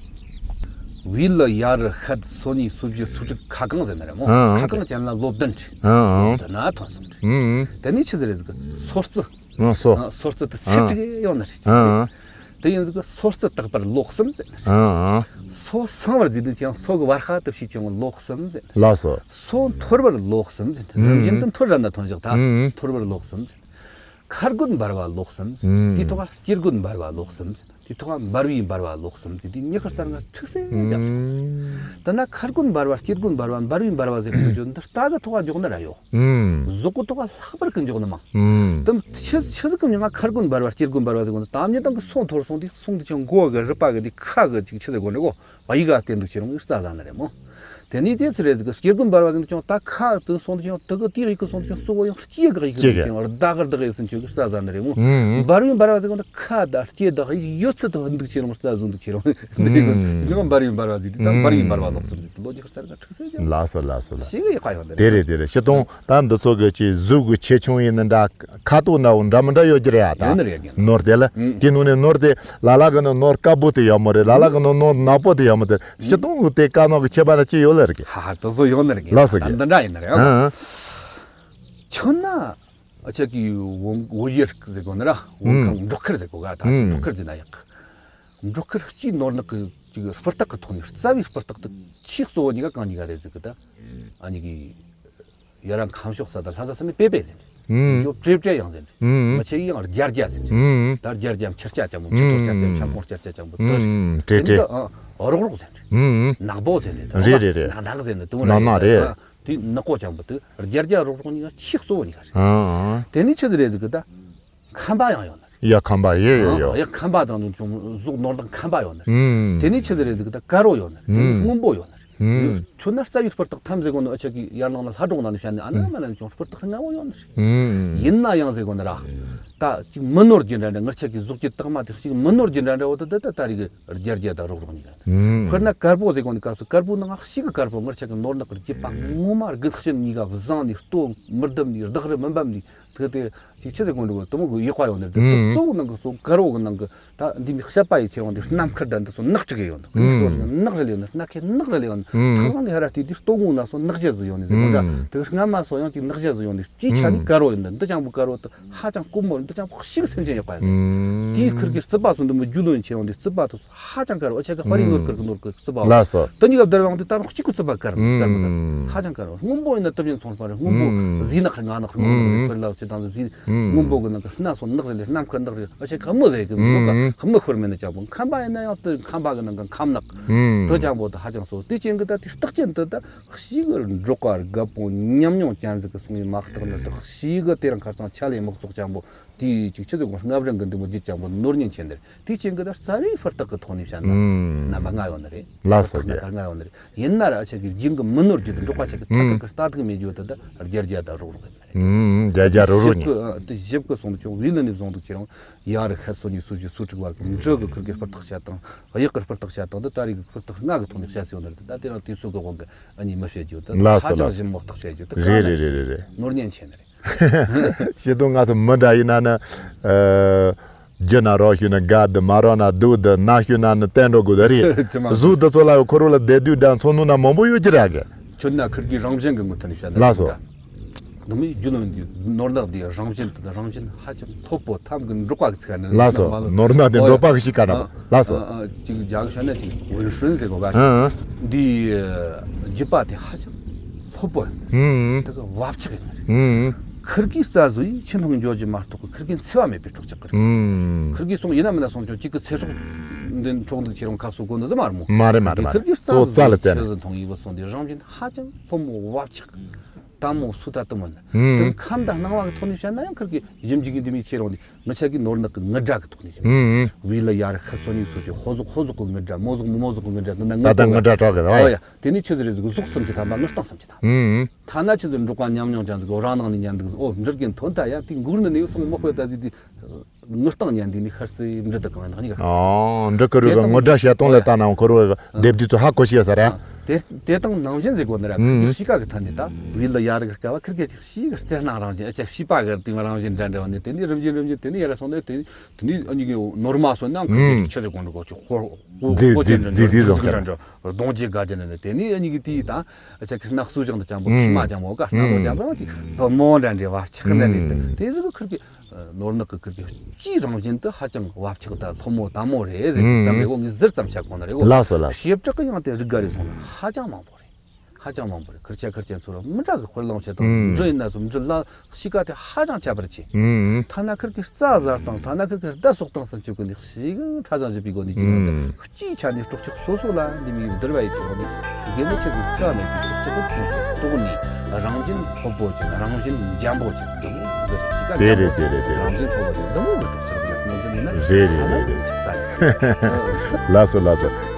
བི་ལི་ཡར་ཤད་སོ་གཉིས་སོ་བཞི་སོ་དྲུག་ཁ་རྐང་ཟེར་ནི་རེད་མོ། ཨ་ཨ་ཁ་རྐང་ཅན་ལ་ལོ་བདུན་ཁྲི། ཨ་ཨ། ལོ་བདུན་ན་ཐོན་སོང་ཁྲི། ཨ་ཨ། དེ་ནས་ཆི་ཟིག་རེད་ཟེར་གི། སོ་རྩི། ཨ་སོ། ཨ་སོ་རྩི་དེ་ཚེ་ཨ་དྲུག་ཡོད་ནི་རེད། ཨ་ཨ། དེ་ཡིན་ཟིག་གི་སོ་རྩི་དག་པར་ལོག་གསུམ་ཟེར། ཨང་། སོ་སང་བར་བརྫིས་དུས་ཀྱང་སོ་གི་བར་ཤ་དུ་ཕྱིས་ཀྱང་ལོག་གསུམ་ཟེར། ལགས་སོ། སོ་འཐོར་བར་ལོག་གསུམ་ཟེར། ཨང་། རིམ་བཞིན་དུ་འཐོར་ར་ན་ཐོན་བཞག་ད། ཨང་། འཐོར་བར་ལོག་གསུམ་ཟེར། ཁ་རྒོད་འབར་བ་ལོག་གསུམ་ཟེར། ཨང་། དེའི་ཐོག་ལ་སྐྱེ་རྒོད་འབར་བ་ལོག་གསུམ་ཟེར། དེའི་ཐོག་ལ་འབར་བའི་འབར་བ་ལོག་གསུམ་ཟེར། དེ་ཉི་ཤུ་རྩ་ལྔ་ཁྲིག་སེ་རྒྱབ་ཅིག་ཨང་། དེ་ན་ཁ་རྒོད་འབར་བ་སྐྱེ་རྒོད་འབར་བ་འབར་བའི་འབར་བ་ཟེར་གི་ཚོད་འདི་རྟ་གི་ཐོག་ལ་འཇོག་ན་ར་ཡོད། ཨང་། གཟུགས་གི་ཐོག་ལ་ལྷག་པར་གི་འཇོག་ནི་མང་། ཨང་། དམ་ཆི་ཆི་ཟིག་གི་མྱིང་ང་ཁ་རྒོད་འབར་བ་སྐྱེ་རྒོད་འབར་བ་ཟེར་གོ་ནི། དམ་ཉི་དང་གི་སོ་འཐོར་སོང་དུས་སོང་དུ་ཅང་མགོ་གི་རུས་པ་གི་དེ་ཁ་གི་ཅིག་ཆི་ཟེར་གོ་ནི་གོ། ཡི་ག་བསྟན་འདུག་ཅི་རུང་རྩ་ཟ་ནི་རེད་མོ། དེ་ནས་དེ་ཚུ་རེད་ཟིག་གི་སྐྱེ་རྒོད་འབར་བ་ཟེར་ནི་ཅང་ད་ཁ་དུ་སོང་དུ་ཅང་དུ་གི་དེ་ཡི་གི་སོང་དུ་ཅང་གཙོ་བོ་ཡང་སྐྱེ་གི་ཡི་གི་ཅི་ཟེར་གི་རུང་རྡ་གི་རྡ་གི་ཡི་སུན་ཆོད་གི་རྩ་ཟ་ནི་རེད་མོ། ཨང་། འབར་བའི་འབར་བ་ཟེར་གོ་ནི་ཁ་དང་སྐྱེ་དང་ཡི་གི་ཡོད་ཚད་དུ་འདུག་ཅི་རུང་རྩ་ཟུང་དུ་ཅི་རུང་། འདི་གི་ཨང་། འདི་གི་འབར་བའི་འབར་བ་ཟེར་དུས་ད་འབར་བའི་འབར་བ་ལོག་སུམ་ཟེར་དུ་ལོ་ཉི་ཤུ་རྩ་ལྔ་ཁྲིག་སེ་རྒྱབ། ལགས་སོ་ལགས་སོ་ལགས་སོ། ཞེ་གི་ཡག་པ་ཡོད་འདི་དེ་རེད། རེད་དེ་རེད། སྤྱིར་བཏང་ད་འདི་ཚོ་གི་ཅིག་གཟུགས་གི་ཆེ་ཆུང་ཡིན་ནི་འདྲ། ཁ་དོག་འདྲ་བོ་འདྲ་མི་འདྲ་ཡོད་ཀྱི་རེད་ཨ། ད་ཡོད་ནི་རེད་རྒན། ནོར་དེ་ལ། ཨང་། དེ་ནང་ནས་ནོར་དེ་ལ་ལ་གི་ནི་ནོར་དཀར་པོ་དེ་ཡོད་མོ་རེད། ལ་ལ་གི་ནི་ནོར་ནག་པོ་དེ་ཡོད་མོ་རེད། སྤྱིར་བཏང་གི་དེ་དཀར་ནག་གི་ཁྱད་པར་ཅི་ཡོད་ལ་རེད་གི། ཧ་ཧ། དེ་ཚོ་ཡོད་ནི་རེད་རྒན། ལགས་སོ་རྒན། འདི་འདྲ་ཡིན་ནི་རེད་ཨ། ཨང་། ཁྱོད་ན་ཨ་ཅག་གི་བོད་བོད་ཡུལ་ཟེར་གོ་ནི་ར། བོད་ཁམས་ཨང་། འབྲོག་ཁུལ་ཟེར་གོ་ག་ད། ཨང་། འབྲོག་ཁུལ་ཟེར་ན་ཡག་གི། འབྲོག་ཁུལ་སྤྱིའི་ནོར་ནག་གི་ཅིག་སྤུ་རྟགས་གི་ཐོག་ནས་རྩ་བའི་སྤུ་རྟགས་དེ་ཆེས་གཙོ་བོ་གཉིས་ཀ་གང་གཉིས་ཀ་རེད་ཟེར་གི་ད། ཨ་ནི་གི་ཡ་ར་ཁམས་ཕྱོགས་ས་དང་ལྷ་ས་ས་ནས་པེ་པེ་ཟེར། ཨང་། འཇོ་ཀྲེ་ཀྲེ་ཡང་ཟེར། ཨང་། མི་ཆེ་ཡང་རྒྱ་རྒྱ་ཟེར། ཨང་། ད་རྒྱ་རྒྱ་མཆུ་རྐྱ་ཅན་པོ། མཆུ་ཏོ་རྐྱ་ཅན། ཨང་། ཆམ་ཕོང་རྐྱ་རྐྱ་ཅན་པོ་དེ། ཨང་། ཀྲེ་ཀྲེ། དེ་ནི་ཨ་རོག་རོག་ཟེར། ཨང་། ནག་པོ་ཟེར་ནས། རེད་རེད་རེད། ནག་ནག་ཟེར་ནས་དུ་མོ་ནག་ནག་རེད། ཨ་དེ་ནག་པོ་ཅན་པོ་དེ་རྒྱ་རྒྱ་རོག་རོག་གཉིས་ཀ་ཆེས་གཙོ་བོ་གཉིས་ཀ་རེད། ཨང་། དེ་ནི་ཆི་ཟིག་རེད་ཟེར་གི་ད། ཁམས་པ་ཡང་ཡོད་ནི་རེད། ཡ་ཁམས་པ་ཡེ་ཡེ་ཡོད། ཡ་ཁམས་པ་དང་དུ་ཅུང་གཟུགས་ནོར་དང་ཁམས་པ་ཡོད་ནི་རེད། ཨང་། དེ་ནས་ཆི་ཟིག་རེད་ཟེར་གི་ད་དཀར་བོ་ཡོད་ནི་རེད། ཨང་། སྔོན་པོ་ཡོད་ནི་རེད། ཨང་། ཁྱོད་ན་རྩ་བའི་སྤུ་རྟགས་ཐམས་ཅད་གོ་ནི་ཨ་ཅག་གི་ཡར་ལངས་ན་ལྷ་སྒྲུང་ནང་ནས་བཤད་ནི་ཨ་ན་མ་ན་ནི་ཅུང་སྤུ་རྟགས་ལྔ་བོ་ཡོད་ནི་རེད། ཨང་། ཡིན་ན་ཡང་ཟེར་གོ་ནི་ར། ད་ཅིག་མི་ནོར་རྒྱུ་འདྲ་འདྲ། ངེད་ཅག་གི་གཟུགས་ཀྱི་དྭངས་མ་དེ་ཅིག་མི་ནོར་རྒྱུ་འདྲ་འདྲ་བོ་དེ་ད་ད་རེས་གི་རྒྱ་རྒྱ་དང་རོག་རོག་གཉིས་ཀ། ཨང་། དཔེར་ན་དཀར་པོ་ཟེར་གོ་ནི་སྐབས་སུ་དཀར་པོ་ནང་ཞིག་གི་དཀར་པོ་ངེད་ཅག་གི་ནོར་ནག་གི་རྒྱུད་པ་ངོ་མ་དགུ་ལྷག་ཅན་གཉིས་ཀ་བཟང་ནི། ལྟོ་མི་ལྡབ་ནི། བདག་རི་མི་འབབ་ནི། དེ་དེ་ཅིག་ཆི་ཟེར་གོ་འདུག་དུ་མོ་གི་ཡག་པ་ཡོད་ནི་རེད། ཨང་། གཙོ་བོ་ནང་གི་གཙོ་དཀར་བོ་གི་ནང་གི་ད་འདི་མི་བཤད་པ་ཡི་ཆེ་བ་འདི་རྣམ་ཁར་ད་འདི་ཚོ་ནག་ཅིག་ཡོད་ནི། ཨང་། ནག་རི་ལེ་ཡོད་ནི། སྣ་ཁའི་ནག་རི་ལེ་ཡོད་ནི། ཨང་། ཐག་རིང་ནས་ཧ་ར་བལྟས་དུས་སྟོད་ངོས་ན་སོ་ནག་རྒྱ་ཟིག་ཡོད་ནི་ཟེར་གོ་འདྲ། ཨང་། དེ་སྔ་མ་སོ་ཡང་ཅིག་ནག་རྒྱ་ཟིག་ཡོད་ནི། སྤྱིའི་ཆ་ནས་དཀར་བོ་ཡིན་ནི། འདི་ཅང་པོ་དཀར་བོ་དེ་ཧ་ཅང་དཀོན་མོ། འདི་ཅང་པོ་ཞིག་སེམས་ཅན་ཡག་པ་ཡིན་ནི། ཨང་། དེའི་ཁུར་གི་རྩིད་པ་སོ་འདི་མོ་རྒྱུས་ལོན་ཆེ་བ་འདི་རྩིད་པ་དེ་ཚོ་ཧ་ཅང་དཀར་བོ། ཨ་ཅག་གི་དཔའ་རིས་ནོར་དཀར་གི་ནོར་དཀར་རྩིད་པ་བོ། ལགས་སོ། དེ་གཉིས་ཀ་བསྡུར་བ་འདི་ད་རུང་གཅིག་གི་རྩིད་པ་དཀར་མོ་དཀར་མོ་དཀར། ཨང་། ཧ་ཅང་དཀར་བོ། སྔོན་པོ་ཡིན་ན་དུ་བཞིན་ཚོང་པ་རེད། སྔོན་པོ། ཨང་། གཟི་ནག་རེད། ང་ནག་རེད། སྔོན་པོ་རེད། ཨང་། དཔེར་ལ་ཅི་དང་གཟི། ཨང་། སྔོན་པོ་གི་ནང་གི་སྣ་སོ་ནག་རེད། ལས་སྣམ་ཁ་ནག་རེད། ཨ་ཅེ་ཁ་མི་ཟེར་གི་ཟོ་ཁ། ཨང་། ཁ་མི་ཤོར་མེད་ནི་ཅང་པོ། ཁམས་པ་ཡིན་ན་ཡང་དུ་ཁམས་པ་གི་ནང་གི་ཁམས་ནག། ཨང་། དུ་ཅང་པོ་དུ་ཧ་ཅང་སོ། དེ་ཅན་གི་ད་དེ་རྟགས་ཅན་དུ་ད་ཤི་གི་འབྲོག་པ་རྒད་པོ་ཉམས་མྱོང་ཅན་ཟིག་གི་སོང་ཡི་མ་གཏོགས་ནི་དུ་ཤི་གི་དེ་རིང་ཁ་སང་ཆ་ལས་མི་ཚོགས་ཅང་པོ། དེའི་ཅིག་ཆི་ཟིག་གོང་སྔ་རིང་གི་འདི་མོ་བརྒྱུད་ཅང་པོ་ནོར་ཉེན་ཆེ་འདིར། དེའི་རྐྱེན་གྱིས་ད་རྩ་བའི་སྤུ་རྟགས་ཀྱི་ཐོག་ནས་བཤད་ན། ཨང་། རྣམ་པ་ལྔ་ཡོད་ནི་རེད། ལགས་སོ། སྤུ་རྟགས་རྣམ་པ་ལྔ་ཡོད་ནི་རེད། ཡིན་ན་ར་ཨ་ཅག་གི་རྒྱུན་གྱི་མི་ནོར་རྒྱུ་དེ་འབྲོག་པ་ཅག་གི་ཐད་ཀར་གྱི་ལྟ་ཐུག་མེད་རྒྱུ་དེ་ད་རྒྱ་རྒྱ་དང་རོག་རོག་ཡིན་ནི་རེད། ཨང་། རྒྱ་རྒྱ་རོག་རོག་ཡིན། ཞིབ་ཀྱི་ཨ་དེ་ཞིབ་ཀྱི་སོང་དུ་ཁྱེད་རང་ཡ་རི་ཁ་སོ་གཉིས་སོ་བཞི་སོ་དྲུག་བར་གྱི་འབྲུ་གི་ཁུར་གྱི་སྤུ་རྟགས་བཤད་སྟངས། གཡག་གི་སྤུ་རྟགས་བཤད་སྟངས་དེ་ད་རེས་ཀྱི་སྤུ་རྟགས་ལྔ་གི་ཐོག་ནས་བཤད་སོང་ནི་རེད། ད་དེ་རང་དུས་ཚོད་ཀྱི་དབང་གིས་ཨ་ནི་མི་བཤད་རྒྱུ་དེ། ལགས་སོ། ཧ་ཅང་ལགས་སོ། ཞིབ་མོ་བརྟག་བཤད་རྒྱུ་དེ་རེད་རེད་རེད་རེད་རེད། ནོར་ཉེན་ཆེ་ནི་རེད། ཤེས་དོན་ང་ཚོ་མི་འདྲ་ཡིན་ན་ནི། ཨ། རྒྱུ་ན་རོགས་ཞུ་ན་དགའ་འདི། མ་རོགས་ན་སྡུག་འདི། ན་ཞུ་ན་ནི་བསྟན་འགྲོ་དགོས་འདི་རེད། ཅི་མ་གཟུགས་འདི་ཚོ་ལ་ཡོད་ཁོ་རོ་ལ་བདེ་སྡུག་འདྲ་འཚོ་ནུས་ན་མང་པོ་ཡོད་ཀྱི་ར་གི། ཁྱོད་ན་ཁུར་གི་རང་བཞིན་གི་ངོས་ཐོག་ནས་བཤད་ན། ལགས་སོ། འདི་མི་རྒྱུ་ནོར་འདི་ནོར་ནག་འདི་རང་བཞིན་དེ་རང་བཞིན་ཧ་ཅང་ལྷོད་པོ་ཐམ་གི་འབྲོག་པ་གི་ཚིག་ནི། ལགས་སོ། ནོར་ནག་འདི་འབྲོག་པ་གི་གཤིས་ཀ་ན། ཨོ་ཡ། ལགས་སོ། ཨ་ཨ་ཅིག་རྒྱ་གི་བཤད་ན་ཅིག་ཝུན་ཧྲུན་ཟེར་གོ་ག། ཨ་ཨ། འདི་རྒྱུད་པ་དེ་ཧ་ཅང་ལྷོད་པོ་ཡིན། ཨུམ། དེ་ག་བབ་ཆགས་ཡིན་ནི་རེད། ཨུམ། ཁུར་གི་རྩ་བཟོ་ཡིས་ཆེ་འཕང་འཇོག་རྒྱུ་མ་གཏོགས་ཁུར་གི་འཚེ་བ་མེད་པའི་སྲོག་ཆགས་ཀྱི་རེད། ཨུམ། ཁུར་གི་སོང་ཡིན་ན་མིན་ན་སོང་ཆོག་གཅིག་གི་ཚེ་སྲོག་འདི་འཕྲོག་འདུག་ཁྱེད་རང་ཁ་གསོ་གོ་འདི་ཟི་མ་རེད་མོ། མ་རེད་མ་རེད་མ་རེད། ཁུར་གི་རྩ་གཙོ་བོ་རྩ་ལ་བཟོ་བལྟས་ཡིས་ཆེ་ན་ཟིན་མཐོང་ཡིན་པ་སོང་དེ་རང་བཞིན་ཧ་ཅང་ལྷོད་མོ་བབ་ཆགས། དམ་མོ་སུ་ད་དུ་མོ་ནི། ཨུམ། དེ་ཁམས་དང་སྣང་བ་གི་ཐོག་ནས་བཤད་ན་ཡང་ཁུར་གི་ཞིབ་འཇུག་གི་འདི་མི་ཆེ་རུང་དེ། ངེད་ཅག་གི་ནོར་ནག་གི་ངུར་སྒྲ་གི་ཐོག་ནས་བྱུང་། ཨུམ། ཝི་ལ་ཡ་ར་ཤ་སོ་ནི་སོ་ཅི་ཧོ་ཟོག་ཧོ་ཟོག་གི་ངུར་སྒྲ། ནི་ན་ད་ད་ངུ་ངུ་ངུར་སྒྲ་གྲག་གི་རེད། ཨོ་ཡ། དེ་ནི་ཆི་ཟིག་རེད་ཟིག་གཟུགས་སུམ་ཅུ་ཐམ་པ་ངུར་སྟངས་སུམ་ཅུ་ཐམ། ཨུམ། ཐ་ན་ཆི་ཟིག་འབྲོག་པ་ཉམས་མྱོང་ཅན་ཟིག་རང་ནང་ནས་ཉན་འདུག་ཟིག་ཨོ་འབྲི་རྒན་ཐོན་ཐ་ཡ་དེ་འགུག་ནི་ནི་སོང་མོ་ཧོ་ད་ཟིག་དེ་ངུར་སྟངས་ཉན་དེ་ནི་ཤར་སི་འབྲི་དུ་གང་ཡང་ཉིག་ཨོ་འབྲི་ཁུ་རུ་གི་ངུར་སྒྲ་བཤད་སྟངས་ལ་ད་ནང་ཁུ་རུ་གི་སྡེབ་དུས་ཚོ་ཧ་གོ་ཤེས་ས་ར། དེ་དེ་དང་ནང་བཞིན་ཟེར་གོ་ནི་ར། ཨུམ། ཁུར་གི་གཤིས་ཀ་གི་ཐད་ནས་ད་ཝི་ལ་ཡ་ར་གི་སྐབས་ཁུར་གི་ཅིག་ཤི་གི་རྩེ་སྣང་རང་བཞིན་ཨ་ཅག་བྱིས་པ་གི་དེ་མ་རང་བཞིན་འདྲ་འདྲ་བ་ནི་དེ་ནི་རིམ་བཞིན་རིམ་བཞིན་དེ་ནི་ཡ་ར་སོང་ནི་དེ་ནི་དེ་ནི་ཨ་ཉིག་གི་ནོར་མ་སོང་ནང་ཁུར་གི་ཅིག་ཆི་ཟེར་གོ་ནི་གོ་ཅིག་ཧོ་ཧོ་ཧོ་ཅན་འདྲ་ནི་ཛི་ཛི་ཛི་ཛི་འདྲ་འདྲ་གདོང་གི་དགའ་ཅན་ནི་དེ་ནི་ཨ་ཉིག་གི་དེ་ད་ཨ་ཅག་གི་སྣག་སུ་ཅང་དུ་ཅང་པོ་ཁི་མ་ཅང་པོ་ག་སྣག་ལོ་ཅང་པོ་ཅིག་ལྷོད་མོ་འདྲ་འདྲ་བ་ཆགས་འདྲ་ནི་དེ་དེ་ཟིག་གི་ཁུར་གི་ནོར་ནག་གི་ཁུར་གི་སྤྱིའི་རང་བཞིན་དུ་ཧ་ཅང་བབ་ཆགས་དང་ལྷོད་མོ་དྭངས་མོ་རེད་ཟེར་གྱི་ཙམ་རེད་གོ། ངས་ཟུར་ཙམ་བཤད་གོ་ནི་རེད་གོ། ལགས་སོ་ལགས་སོ། བྱེ་བྲག་གི་ཡང་དེ་རིགས་འགའ་རེ་སོང་ན་ཧ་ཅང་མང་པོ་རེད། ཧ་ཅང་མང་པོ་རེད། ཁུར་ཆ་ཁུར་ཆ་ཚོ་ར་མི་འདྲ་གི་དཔེ་བླངས་བྱེད་སྟངས་འདྲ་ཡིན་ན་ཚོ་འདྲ་ལ་གཤིས་ཀ་དེ་ཧ་ཅང་ཁྱད་པར་ཆེ། ཐ་ན་ཁུར་གི་རྩྭ་ཟ་སྟངས། ཐ་ན་ཁུར་གི་རྡ་གསོག་སྟངས་སུ་འཇུག་གི་འདུག་ཞིག་ཕྲ་ཞིང་ཞིབ་པའི་སྒོ་ནས་ཀྱི་ནང་དུ། སྤྱིའི་ཆ་ནས་སྲོག་ཆགས་སོ་སོ་ལ་འདི་མིའི་བསྡུར་བ་ཡི་ཆེད་དུ་དགེ་མི་ཆེ་ཚོའི་རྩ་མེད་པའི་སྲོག་ཆགས་ཀྱི་ཁོངས་སུ་གཏོགས་ནས། རང་བཞིན་ལྷོད་པོ་ཅན། རང་བཞིན་འཇམ་པོ་ཅན། འདི་མོ་ཟེར་གཤིས་ཀ་དེ་འཇམ་རེད་པོ་དེ་ཅན། རེད་དེ་རེད། རང་བཞིན་ལྷོད་པོ་ཅན། འདི་མོ་གི་སྲོག་ཆགས་ཟེར་ན་ངོས་འཛིན་ཡིན་ན་རེད་རེད་ཧ་ལམ་རེད་རེད། ཆགས་ས་རེད། ལགས་སོ་ལགས་སོ།